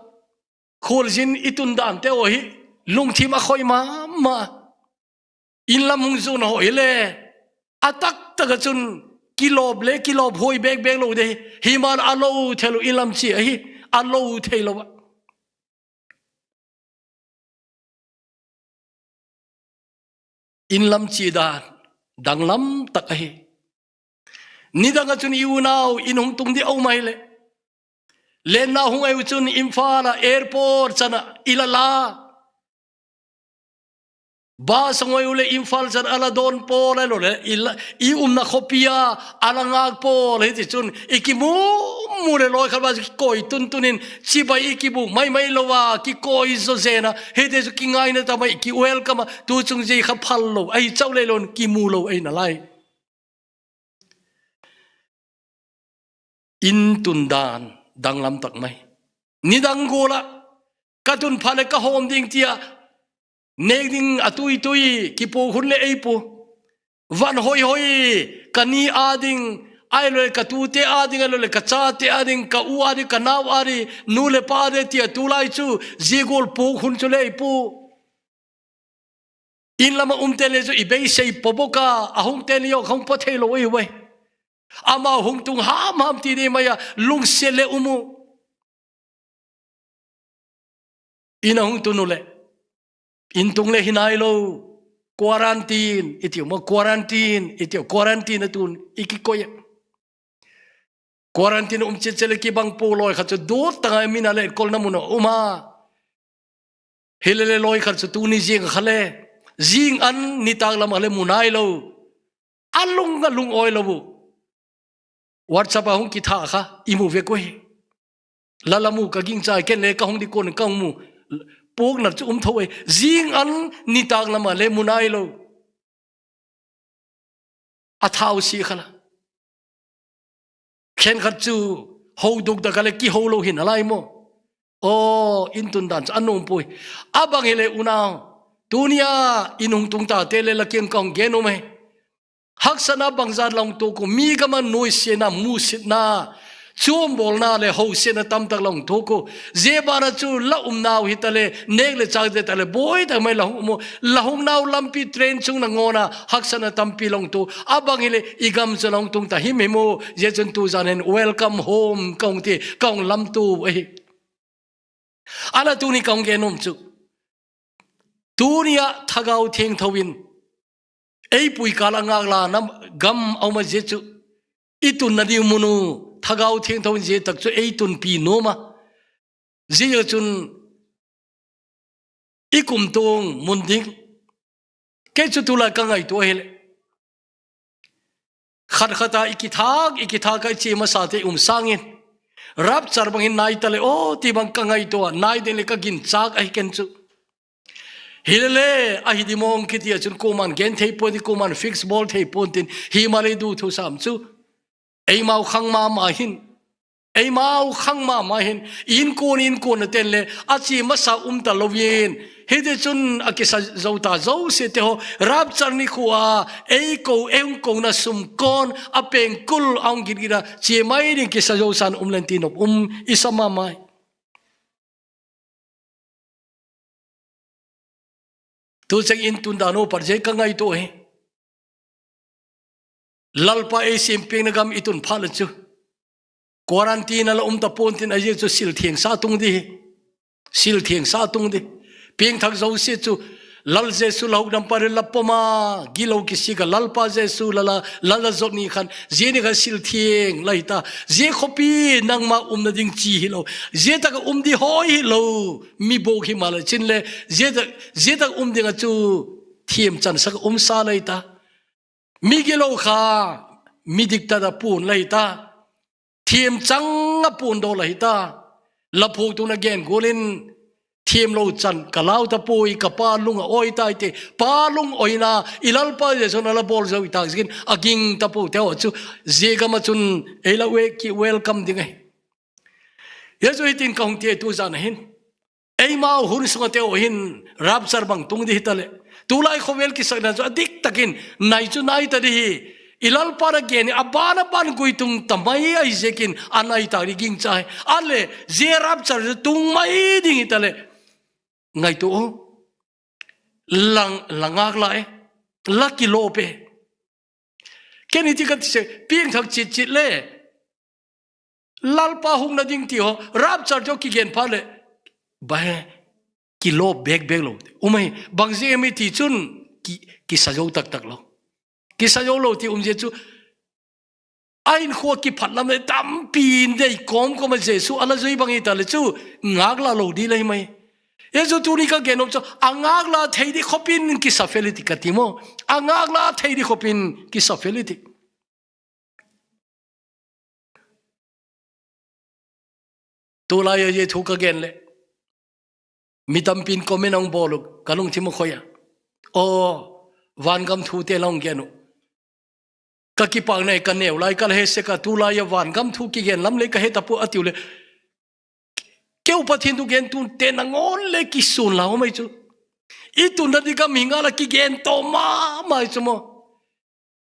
khol jin i tun dan te o hi, lungthim a khoi ma ma. In lam hung zon ho hi le, a tak tak a chun kilop le, kilop hoi bek bek lou de, hi man a lou thei lou, in lam chi a hi, a lou thei lou a. In lam chi dan, dang lam tak a hi. Nidang a chun i unau, in hung tung di o mai le. Lenna hung ai u chun Imphal a airport chan a i la la. Bus a ngoi u le Imphal chan a la don pol ahilou le, i la, i umna khopi a, a la ngak pol hiti chun, i kimu mu le loi khat va kikoi tun tun in, chibai i kibu mai mai lou a, kikoi zo zen a, hiti chu kingaina ta mai, ki welcome a, tu chung jia kha phal lou, ahi chau le lon, kimu lou, ahi na lai. In tun dan, dang lam tak mai. Nidang gol a, ka tun pha le ka hom ding tia, nek ding a tui tui, kipu hun le ei pu. Van hoi hoi, ka ni a ding, ahilou le ka tute a ding, ahilou le ka chate a ding, ka u a ding, ka nao a ding, nu le pa a ding tia tulai chu, jia gol pu hun chu le ei pu. In lam a um te le chu i beisei po bok a, a hung te le jong hung po thei lou i ve. Ama hung tung ham ham ti di mai a, lungsiat le um u. In a hung tun u le. In tung le hi nai lou. Quarantine, i tiu mo quarantine, i tiu quarantine a tun, i kikoi a. Quarantine um chet chet le kibang po loi khat chu dot tang a min a le kol na mun a um a. Hi le le loi khat chu tuni jing kha le. Jing an nitak lam a le mu nai lou. A lung a lung oi lou bu. WhatsApp a hung kitha kha, i mu ve ko hi. La la mu ka ging chai ken le ka hung di kon ka hung mu. Pok na chu um tho e. Jing an nitak lam a le mu nai lou. A thau si kha la. Khen khat chu ho duk da ka le ki ho lou hin a lai mo. O, in tun dan chu a nung pui. A bang hi le unau. Tunia in hung tung ta te le la kiang kong gen u mai. Haksatna bangzat la hung to ko mi gam a nuisatna, musitna, chom bolna le housetna tamtak la hung to ko. Jia bana chu la umnau hi ta le, nek le chak de ta le, boi ta mai la hung um u. La hung nau lampi train chung na ngona, haksatna tampi la hung to. A bang hi le, i gam chu la hung tung ta him him u. Jia chun tu jan hin welcome home ka hung ti, ka hung lam tu ahi. A la tuni ka hung gen um chu. Tunia Thagau Thiangtho in. Ei pui kal a ngak la na gam a um a jia chu. I tun na diu mun u Thagau Thiangtho in jia tak chu ei tun pi nom a. Jia chun i kum tung mun ding. Kei chu tulai ka ngaito hi le. Khat khat a i kithak, i kithak a i chi masa te um sangin. Rapture bang hin nai ta le, o, ti bang ka ngaito a, nai ding le ka gin chak ahi ken chu. Hi le le, ahi di mong kiti a chun kuman gen thei pon tin, kuman fix bol thei pon tin, hi ma le du thu sam chu. Ei mau khang ma ma hin. Ei mau khang ma ma hin. In kun, in kun a ten le, a chi masa um ta lou in. Hi ti chun a kisa zo ta zo se te ho. Rapture ni khu a, ei ko, ei hung ko na sum kon, a peng kul a hung git git a, chi mai ding kisa zo san um len ti nop um, i sa ma mai. Tu cheng in tun dan u par jei ka ngaito hi. Lalpa eisempengna gam itun phat le chu quarantine a la um tapon tin, ajeh chu sil thengsa tung ding hi. Sil thengsa tung ding. Piengthak jouse chu Lal Jesu la hukdampa le la poma gilou kisik a Lalpa Jesu la la, la la jot ni khan, jeh ni khan sil theng la hita. Jeh khopi nangma umna ding chi hilou. Jeh tak a um ding hoi hilou. Mi bou hi ma le chin le. Jeh tak, jeh tak um ding a chu themchansa ka umsa la hita. Mi gilou kha, mi diktat a pon la hita. Themchang a pon doh la hita. La phuktuna gen gol in, themlou chan ka lau tapoi, ka Pa lung a oi tai te. Pa lung oina, i Lalpa Jesu na la bol jou i tak zikin, a ging tapo te ho chu, jeh gam a chun, ei la we ki welcome ding ahi. Jesu hitin ka hung ti tu jan a hin. Eima hun sunga te ho hin rapture bang tung ding hita le. Tulai khovel kisakna chu adik takin nai chu nai ta ding hi. I Lalpa na gen hi aban aban gui tung ta mai ahi jekin anai ta ding ging chai. Ale, jeh rapture chu tung mai ding hita le. Ngaito o. Lang, la ngak la e. La kilop e. Ken iti ka ti se, piengthak chit chit le. Lalpa hung na ding ti ho, rapture chu kigen phat le. Ba he, kilop bek bek lou. Um ahi, bang jeh em i ti chun, ki, kisa jou tak tak lou. Kisa jou lou ti um jeh chu. A in kho kiphat lam le tampi in dei kom kom a Jesu a la jui bang hita le chu, ngak la lou ding la hi mai. Jesu tuni ka gen nom chu, a ngak la thei ding khopin kisa fel i ti ka ti mo. A ngak la thei ding khopin kisa fel i ti. Tulai a jeh thu ka gen le. Mi tampin comment ahung bol u, ka lungthim a khoi a. O, vangam thu te la hung gen u. Ka kipah nai ka neu lai ka la he se ka tulai a vangam thu kigen lam le ka he tapo a tiu le. Keu Pathen thu gen tun te na ngon le kisun la ho mai chu. I tun na di ka mi nga la kigen to ma mai chu mo.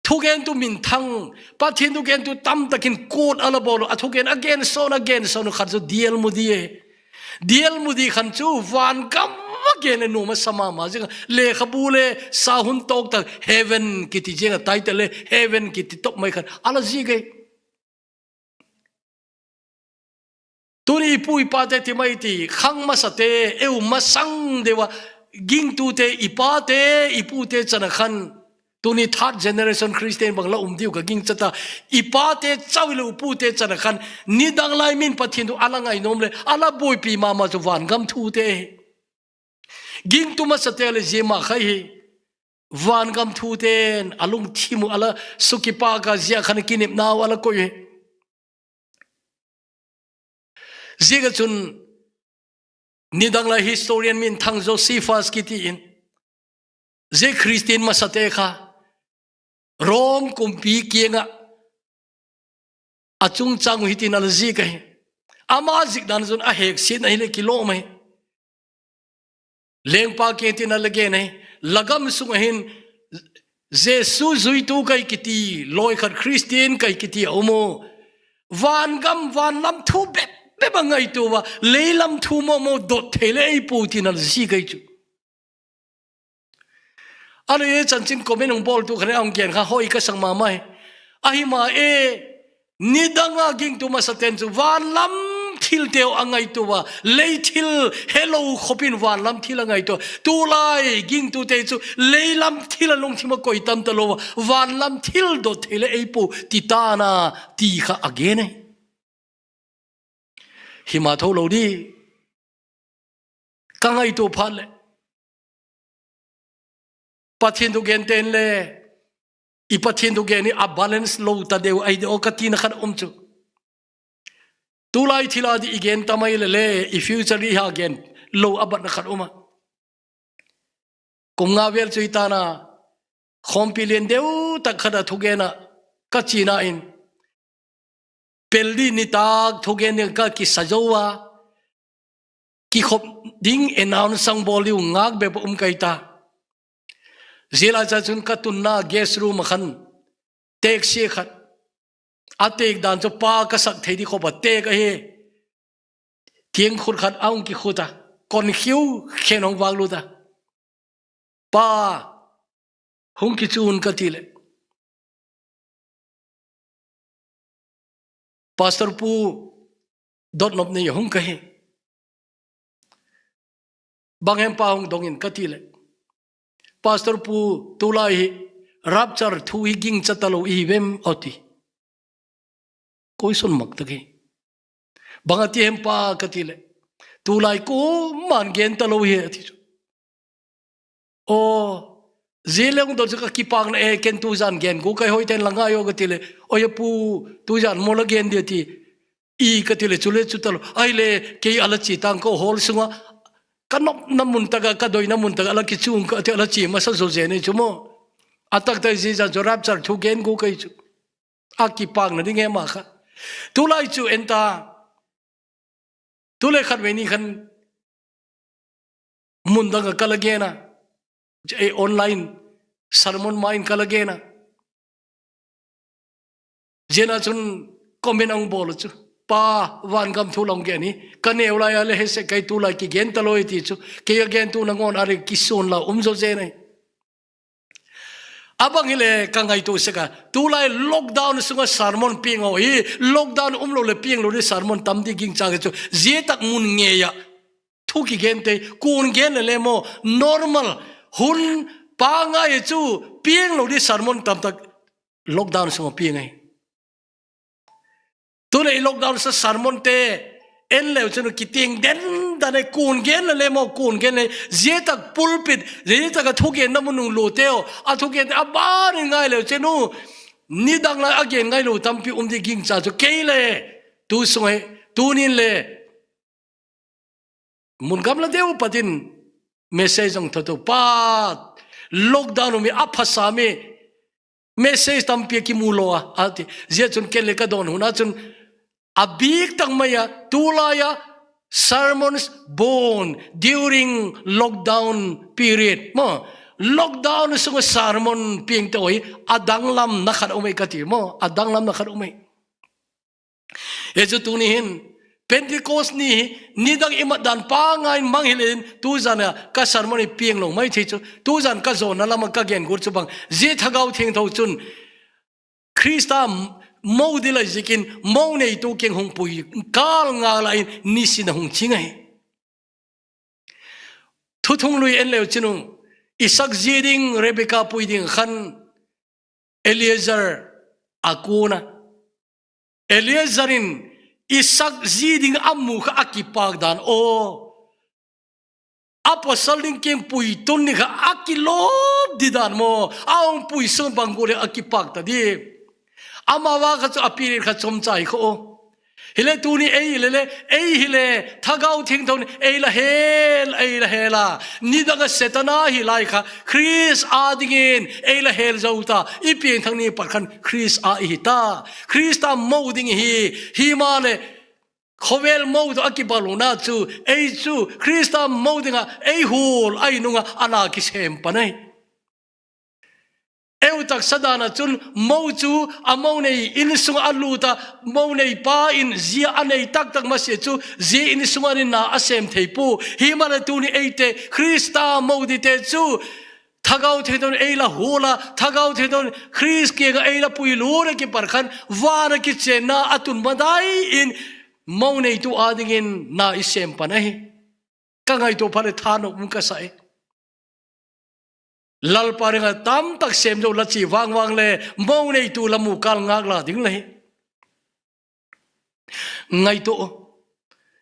Thugentu minthang, Pathen thugentu tamtakin quote a la bol u, a thugen a genso na genso nu khat chu D L Moody e. D L Moody khan chu vangam a gen e, nom a sa mama jing a, lekhabu le sa hun tok tak heaven kiti jing a title le heaven kiti top mai khan a la jik e. Tuni ipu ipa te ti mai ti, khang masa te, eu masang deuva, gingtu te, ipa te, ipu te chana khan, tuni third generation Christian bang la um diu ka ging chata, ipa te chau le upu te chana khan, nidang lai min Pathen thu a la ngai nom le, a la boipi mama chu vangam thu te. Gingtu masa te le jema khai hi, vangam thu ten, a lungthim u a la sukipa ka jia khan kinepna u a la koi hi. Jia ka chun, nidang lai historian minthang Josephus kiti in, jia Christian masa te kha, Rome kumpi kianga, a chungchang u hitin a la jik ahi. Ama jik dan chun a hek sin ahi le kilom ahi. Lengpa kiti na la gen ahi. Lagam sung ahin Jesu juitu kai kiti, loi khat Christian kai kiti a um u. Vangam, vanlam thu bep bep a ngaitu va, leilam thu mo mo dot thei le ei pu tin a la jik ahi chu. Anu e chanchin comment hung bol tu khan e hung gen kha hoi ka sang mama hi. Ahi ma e, nidang a gingtu masa ten chu vanlam thil teu a ngaitu va, lei thil helou khopin vanlam thil a ngaitu. Tulai gingtu te chu leilam thil a lungthim a koi tam ta lou va, vanlam thil dot thei le ei pu ti ta na ti kha a gen e. Hima tho lou di. Ka ngaitu phat le. Pathen thugen ten le. I Pathen thugen hi a balance lou ta deu ahi de o ka tina khat um chu. Tulai thil a di i gen ta mai le le, i future i ha gen lou a bat na khat um a. Kum nga vel chu i ta na, khompi lian deu tak khat a thugen a ka china in. Pel di nitak thugen ding ka kisa jou a, kikhop ding announce sang bol diu ngak bep um kai ta. Zia lai cha chun ka tunna guest room a khan tek sia khat. A tek dan chu pa ka sak thei di khop a tek ahi. Tiang khut khat a hung kikhut a. Kon khiu khen hung vak lut a. Pa, hung kichun ka ti le. Pastor pu dot nop nei hung kahi. Bang hem pa hung dongin kati le, Pastor pu, tulai hi rapture thu hi gingcha talou ihi vem, ati. Koi son mak taki. Bang ati hem pa kati le, tulai koiman gen talou hi ati chu. O, zile hung don chu kakipakna e, ken tujan gen gu kai, hoiten la ngai o kati le, oi pu, tujan mo la gen di ati. I kati le, chule chu talou. Ahile, kei ala chi tang ko hol sunga. Ka nopna mun taka, ka doina mun taka, ala kichung ka ati, ala chi masa jo je nei chu mo. Atak tai ji jan chu rapture thu gen gu kai chu. Akipakna ding e ma kha. Tulai chu enta. Tule khat vei ni khan mun dang a kala gena. Ei online sermon ma in kala gena. Jena chun comment ang bol chu. Pa, van gam thu long gen hi. Ka neu lai a le he se kai tulai kigen talou ti chu. Kei a gen tu na ngon are kisun la um jo je nei. Abang hile ka ngaitu seka. Tulai lockdown sunga sermon pieng o hi. Lockdown umlou le pieng lou ni sermon tam di gingcha chu. Zia tak mun nge ya. Thu kigen te, kun gen le le mo, normal, hun pa ngai chu, pieng lou di sermon tam tak lockdown sunga pieng ai. Tule i lockdown sa sermon te, en leu chun kitieng den dan e, kun gen le le mo, kun gen le, zia tak pulpit, zia tak a thu genna mun nung lo teo, a thu gen te, a ban in ngai leu chun, ni dang lai a gen ngai lou tampi um di gingcha chu, kei le, tu sungai, tunin le, mun gamla deu patin message jong thotho pa lockdown umi a phasa mi message tampi kimu lou a, ati. Zia chun ken le ka don huna chun a bik tak mai a tulai a sermons bon during lockdown period. Mo, lockdown sunga sermon pieng te oi a danglamna khat umei kati mo, a danglamna khat umei. Hichu tuni hin, Pentecost ni hi, nidang imat dan pa ngai mang hilin, tujan a ka sermon i pieng lou mai thei chu, tujan ka jona lama ka gen gur chu bang, zia Thagau Thiengtho chun, Krista m-, mo di lai zikin, mo neitu kiang hung pui, kal nga la in, nisin a hung ching ahi. Thuthung lui en leu chinu, Isaac zi ding, Rebecca pui ding khan Eliezer a kuna. Eliezer in Isaac zi ding a mu kha a kipak dan o. Apostle ding kiang pui tun ni kha a kilop di dan mo. A hung pui sung bang gu le a kipak ta di. Ama va kha chu a period kha chom chai kho. Hile tuni ei hile le, ei hile, Thagau Thiengtho in ei la hel, ei la hel a. Nidang a Setana hi lai kha, Krista dingin ei la hel zo ta, i piengthak ni pat khan Krista i hi ta. Krista mo ding hi, hi ma le, khovel mo to a kibalu na chu, ei chu, Krista mo ding a, ei hul, ei nung a, ana kisem pa nei. Eu taksa dan a chun mo chu a mo nei in sung a lut a, mo nei pa in zia a nei tak tak ma se chu, zia in sung a ni na a sem thei pu. Hi ma le tuni ei te, Krista mo di te chu, Thagau Thiengtho in ei la hul a, Thagau Thiengtho in Krista kiang a ei la pui lut a kipat khan, van a kichenna a tun ma dai in, mo neitu a dingin na i sem pa nei. Ka ngaito pha le thanop um ka sa e. Lalpa ring a tam tak sem zo la chi vang vang le, mo neitu la mu kal ngak la ding le hi. Ngaito.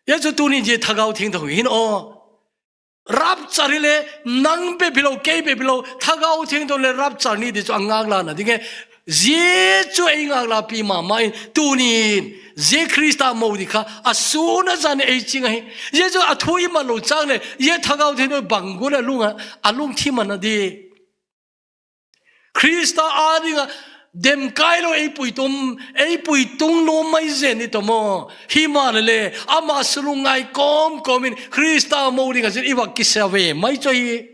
Hichu tuni zia Thagau Thiengtho hin o. Rapture le, nang be bilo, kei be bilo, Thagau Thiengtho le rapture ni di chu a ngak la na ding e. Zia chu ei ngak la pi ma ma in, tuni in, zia Krista mo di kha, a sun a jan ei ching ahi. Zia chu a thu i ma lo chang le, zia Thagau Thiengtho bang gu le lung a, a lung thi ma na di. Krista a ding a, dem kai lo ei pui tum, ei pui tung lo mai zen ni to mo. Hi ma le le, ama sulung ngai kom kom in, Krista mo ding a zin i va kisa ve mai cho hi.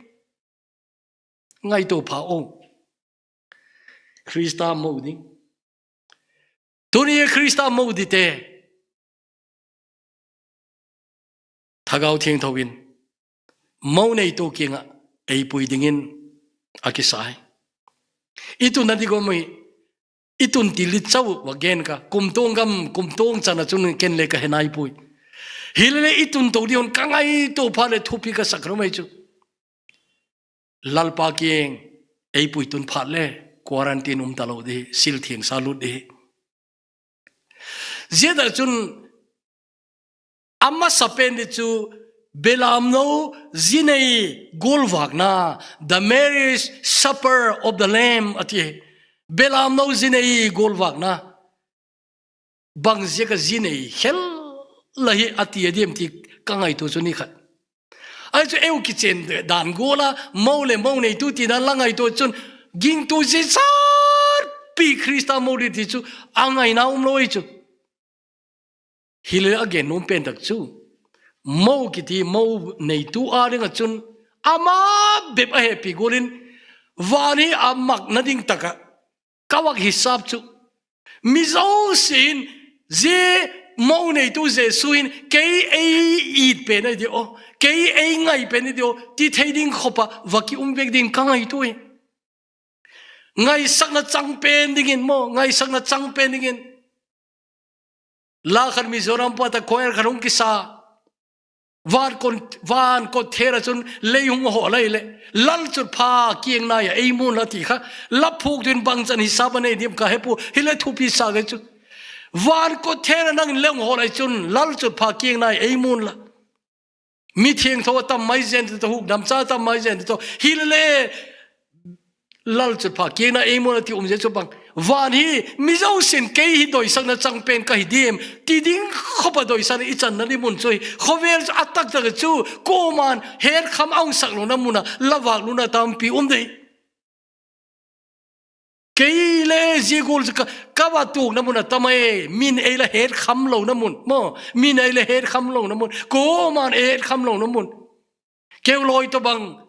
Ngaito pha o. Krista mo ding. Tuni Krista mo di te. Thagau Thiengtho in. Mo neitu kiang a ei pui dingin a kisa e. I tu na di gom hi. Itun til di chau va gen ka. Kumtong gam, kumtong chana chun ken le ka he nai pui. Hilele itun to di hon ka ngaito pha le thupi ka sak ro mai chu. Lalpa kieng, ei pui tun phat le, quarantine um ta lo di, sil thiang sa lut di. Zia da chun, amasa pen di chu, belamno zinei gulvakna, the marriage supper of the Lamb, ati. Belamno zinei gulvakna. Bang zia ka zinei khel la hi ati a diam ti ka ngaito chu ni khat. Ai chu eu kichen dan gola, mo le mo nei tu ti dan la ngaito chun, gingtu zia sar pi Krista mo di ti chu, a ngaina um lo ei chu. Hilele a gen nom pen tak chu. Mo kiti mo nei tu a ding a chun, ama bep a hepi golin, van hi a mak na ding taka, ka vak hisap chu. Mi zosin, zia mo nei tu Jesu in, kei ei it pen ei di o, kei ei ngai pen ei di o, ti thei ding khopa, vaki um vek ding ka ngaito e. Ngaisakna chang pen dingin mo, ngaisakna chang pen dingin. La khat Mizoram pa ta koer khat hung kisa. Van kon, van kot thera chun lei hung ho lai le. Lal chut pha kieng nai a ei mun la ti kha. La phuk din bang chan hisap a nei dim ka hepu. Hile thupi sa ge chu. Van kot thera nang le hung ho lai chun lal chut pha kieng nai ei mun la. Mi thiangtho a tam mai zen ti to, hukdam cha tam mai zen ti to. Hilele, lal chut pha kieng nai ei mun la ti um zia chu bang. Van hi, mi zosin kei hi doisakna chang pen ka hi dim. Ti ding khopa doisakna i channa di mun chu hi. Khovel chu a taktak chu, kuaman, het kham a hung sak lo na mun a, la vak lo na tampi um dei. Kei le zia gul ka, ka va tuk na mun a tam ai, min ei la het kham lo na mun, mo, min ei la het kham lo na mun, kuaman ei het kham lo na mun. Keu loi to bang,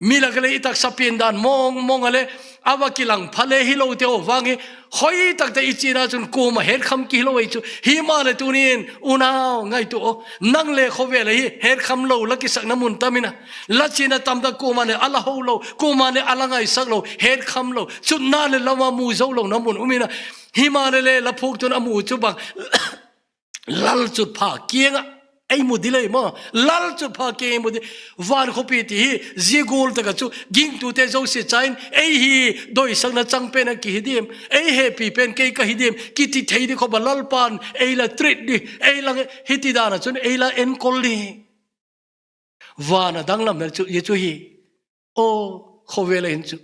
mi la ka le i taksa pian dan mong, mong a le, a va kilang pha le hi lo te o vang hi, hoi tak te i china chun kuama het kham ki lo ei chu, hi ma le tunin, unau ngai tu o, nang le khovel hi, het kham lo la kisak na mun tam ina. La china tam ta kuama le a la ho lo, kuama le a la ngaisak lo, het kham lo, chutna le lama mu zo lo na mun um ina. Hi ma le le la phuk tun a mu chu bang, lal chut pha kieng a, ei mu di lei mo, lal chut pha kieng ei mu di, van khopi ti hi, zia gul taka chu, gingtu te zosia chain, ei hi, doisakna chang pen a ki hi dim, ei hepi pen kei ka hi dim, ki ti thei di khopa Lalpan, ei la treat di, ei la hi ti dan a chun, ei la enkol di. Van a danglam na chu, ye chu hi. O, khovel a hin chu.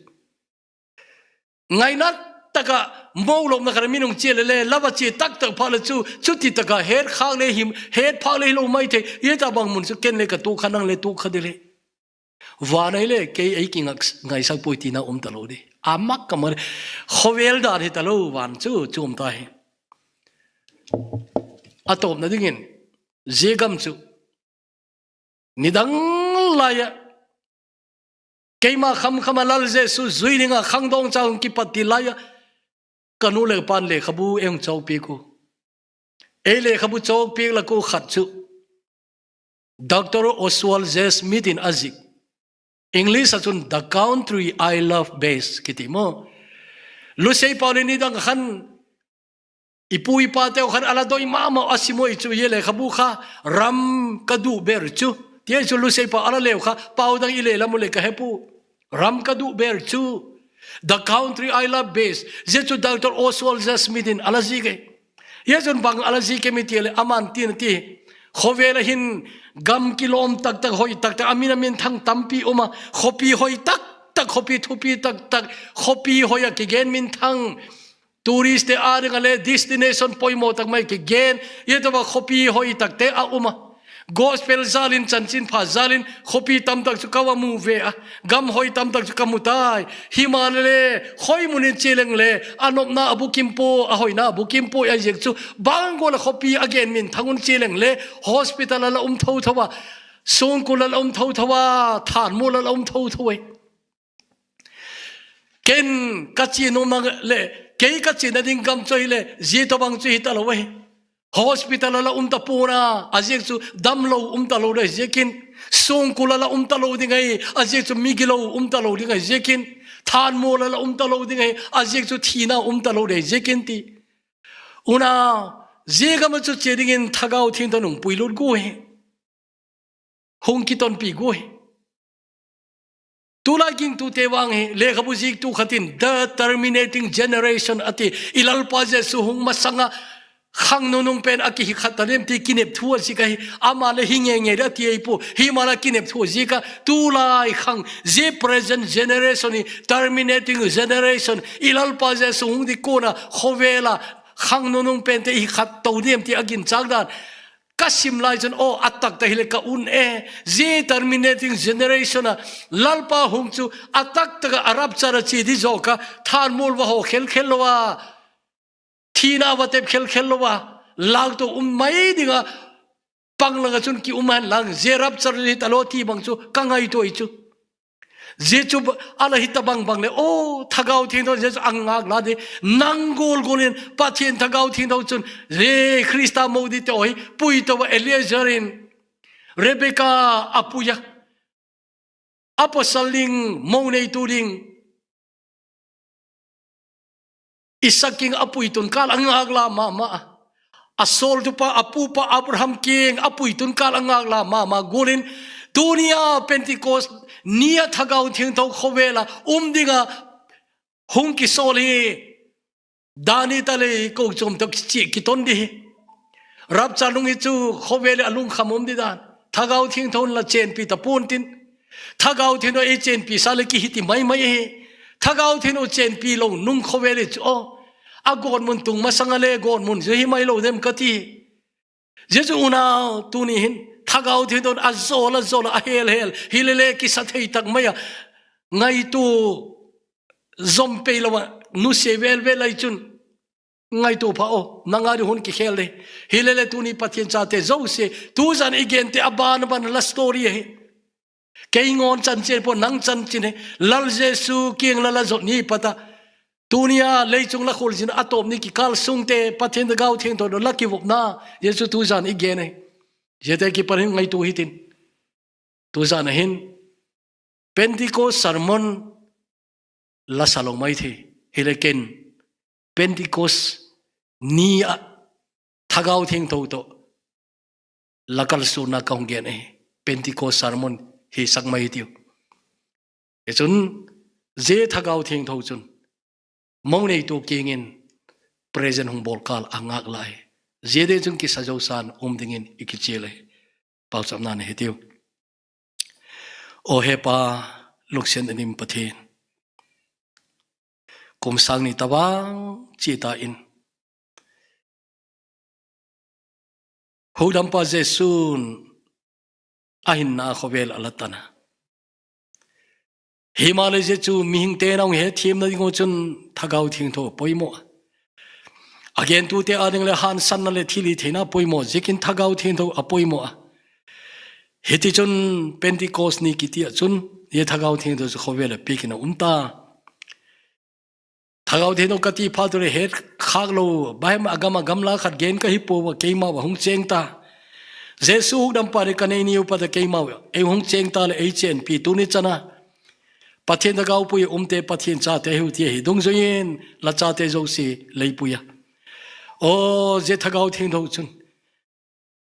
Ngaina taka mo lo na kha minung chia le le, la va chia tak tak pha le chu, chuti taka het khak le him, het phak le hi lo mai thei, ye ta bang mun chu ken le ka tu kha nang le tu kha di le. Van ei le, kei ei ki ngak, ngaisak pui tina um ta lo di. A mak ka ma le, khovel dan hi ta lo van chu, chu um ta hi. A tawpna dingin, zia gam chu, nidang lai a, keima kham kham a Lal Jesu zui dinga khangdong cha hung kipat ti lai a, ka nu le pan lekhabu ei hung chawk piak u. Ei lekhabu chawk piak la ku khat chu, Doctor Oswald J. Smith in a zik. English a chun The Country I Love Best kiti mo. Lusei pau le nidang khan, i pu i pa teu khan a la doi mama a sim u ei chu ye lekhabu kha, Ram Ka Duh Ber Chu. Ti ei chu Lusei pau a la leu kha, pau dang i le la mu le ka hepu. Ram Ka Duh Ber Chu. The Country I Love Best. Zia chu Doctor Oswald J. Smith in a la zik e. Ye chun bang a la zik e mi ti le aman tin ti. Khovel a hin gam kilawm tak tak hoi tak tak a min a minthang tampi um a. Khopi hoi tak tak, khopi thupi tak tak, khopi hoi a kigen minthang. Tourist te a ding a le destination poimo tak mai kigen. Ye to va khopi hoi tak te a um a. Gospel zalin chanchin pha zalin khopi tam tak chu ka va mu ve a. Gam hoi tam tak chu ka mu tai. Hi ma le le, hoi mun in chia leng le, a nopna a bukim pu, a hoina a bukim pu a ziak chu, bang gol a khopi a gen minthang un chia leng le, hospital a la um tho tho a, sungkul a la um tho tho a, thanmul a la um tho tho e. Ken ka chia nopna le, kei ka chia na ding gam chu hi le, zia to bang chu hi ta lo e. Hospital a la um ta puna, a ziak chu dam lo um ta lo ding ziakin. Sungkul a la um ta lo ding ai, a ziak chu migi lo um ta lo ding ai ziakin. Anmol a la um talou ding ahi, ajeh chu thina um talou ding ahi, jeh in ti. Unau, jeh gam a chu che dingin Thagau Thengtho in hung puilut got ahi. Hung kitonpi got ahi. Tulai gingtute vang hi, lekhabu jihtu khat in, the terminating generation ati, i Lalpa Jesu hung masanga, khang nunung pen a kihi khat ta dem ti kinep thu ajih ahi, ama le hi nge nge da ti ahi poi, hi ma la kinep thu ajih a, tulai khang, jeh present generation hi, terminating generation, i Lalpa Jesu hung ding kon a, khovel a, khang nunung pen te hi khat to dem ti a ginchak dan, ka sim lai chun, o, a tak ta hile ka un e, jeh terminating generation a, Lalpa hung chu, a tak tak a rapture a che ding joh a, thanmol va ho khel khel lou a, thina va tep khel khel lou a, lang to um mai ding a, pang lang a chun ki um hen lang, jeh rapture hi talou ti bang chu, ka ngaito ahi chu. Jeh chu a la hi ta bang bang le, o, Thagau Thengtho Jesu a ngak la ding, nang gol gol in, Pathen Thagau Thengtho chun, jeh Christa mo ding te ahi, pui to va Eliezer in, Rebecca a pui a, a pasal ding, mo neitu ding, Isaac in a puitun kal a ngak la mama a. A soltu pa, a pu pa Abraham kiang a puitun kal a ngak la mama gol in. Tunia Pentecost ni a Thagau Thengtho khovel a um ding a hung kisol hi. Dan i ta le ko chom to kichi kiton ding hi. Rapture lung hi chu khovel a lungkham um ding dan. Thagau Thengtho in la chenpi ta pon tin. Thagau Thengtho in ei chenpi sa le kihi ti mai mai hi. Thagau Thengtho chenpi lou nung khovel hi chu o. A gon mun tung masang a le gon mun chu hi mai lou dem ka ti. Jesu unau tuni hin Thagau Thengtho in a jol a jol a hel hel. Hi le le kisa thei tak mai a. Ngaito jom pei lou a nusia vel vel lai chun. Ngaito pha o, nanga ding hun kikhel ding. Hi le le tuni Pathen chate jouse, tujan i gen te a ban ban la story ahi. Kei ngon chanchin poi, nang chanchin hi. Lal Jesu kiang la la jot ni pat a. Tunia leichung la khol jin a tom ni kikal sung te Pathen Thagau Thengtho in la kivop na. Jesu tujan i gen ahi. Jeh te kipan hin ngaito hitin. Tujan a hin Pentecost sermon la sa lou mai thei. Hi le ken Pentecost ni a Thagau Thengtho to la kalsonna ka hung gen ahi. Pentecost sermon hi sak mai tiu. Hi chun jeh Thagau Thengtho chun mo neitu kiang in present hung bol kal a ngak lai. Jeh ding chun kisa jou san um ding in i kichil ahi. Pauchapna nei hi tiu. O he Pa, lungsen a dim Pathen. Kum sang ni tabang chi ta in. Hukdampa Jesun a hinna a khovel a la tan a. Hi ma le jeh chu mihing te nang he thim na ding u chun Thagau Thengtho poimo a. A gen tu te a ding le hansan na le thilhitheina poimo, jeh in Thagau Thengtho a poimo a. Hiti chun Pentecost ni kiti a chun, jeh Thagau Thengtho chu khovel a pik in a um ta. Thagau Thengtho ka ti phat u le het khak lou, bahem a gam a gamla khat gen ka hi poi, keima va hung cheng ta. Jesu Hukdampa ni ka nei ni u pat a keima va ei hung cheng ta le ei chenpi tuni chan a. Pathen Thagau pui um te Pathen chate hiu ti hi dungjuiyin la chate jouse lei pui a. O jeh Thagau Thengtho chun.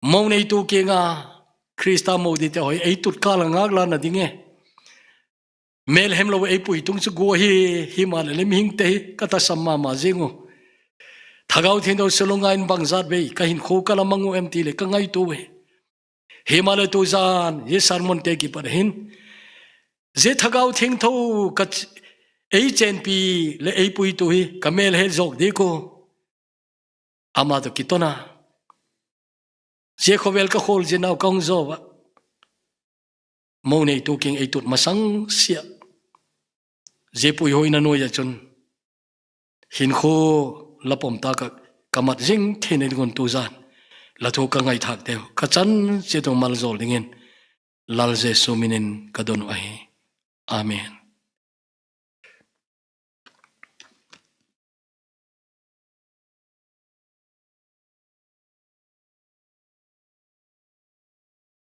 Mo neitu kiang a Christa mo ding te hoi ei tut kal a ngak la na ding e. Melhem lou ei pui tung chu go hi, hi ma le le mihing te hi ka tasam mama jing u. Thagau Thengtho sulunga in bang jat vei ka hinkho ka la mang u em ti le ka ngaito e. Hi ma le tujan, jeh sermon te kipat hin. Jeh Thagau Thengtho ka ch-, ei chenpi le ei puitu hi ka mel he jok ding ko. Ama to kiton a. Jeh khovel ka khol jeh nau ka hung jo va. Mo neitu kiang ei tut masang sia. Jeh puihoina noiya chun. Hinkho la pom ta ka, ka mat jing thei nei ding un tujan. La thu ka ngaithak teu. Ka chan che tung maljol ding in. Lal Jesu min in ka don u ahi. Amen.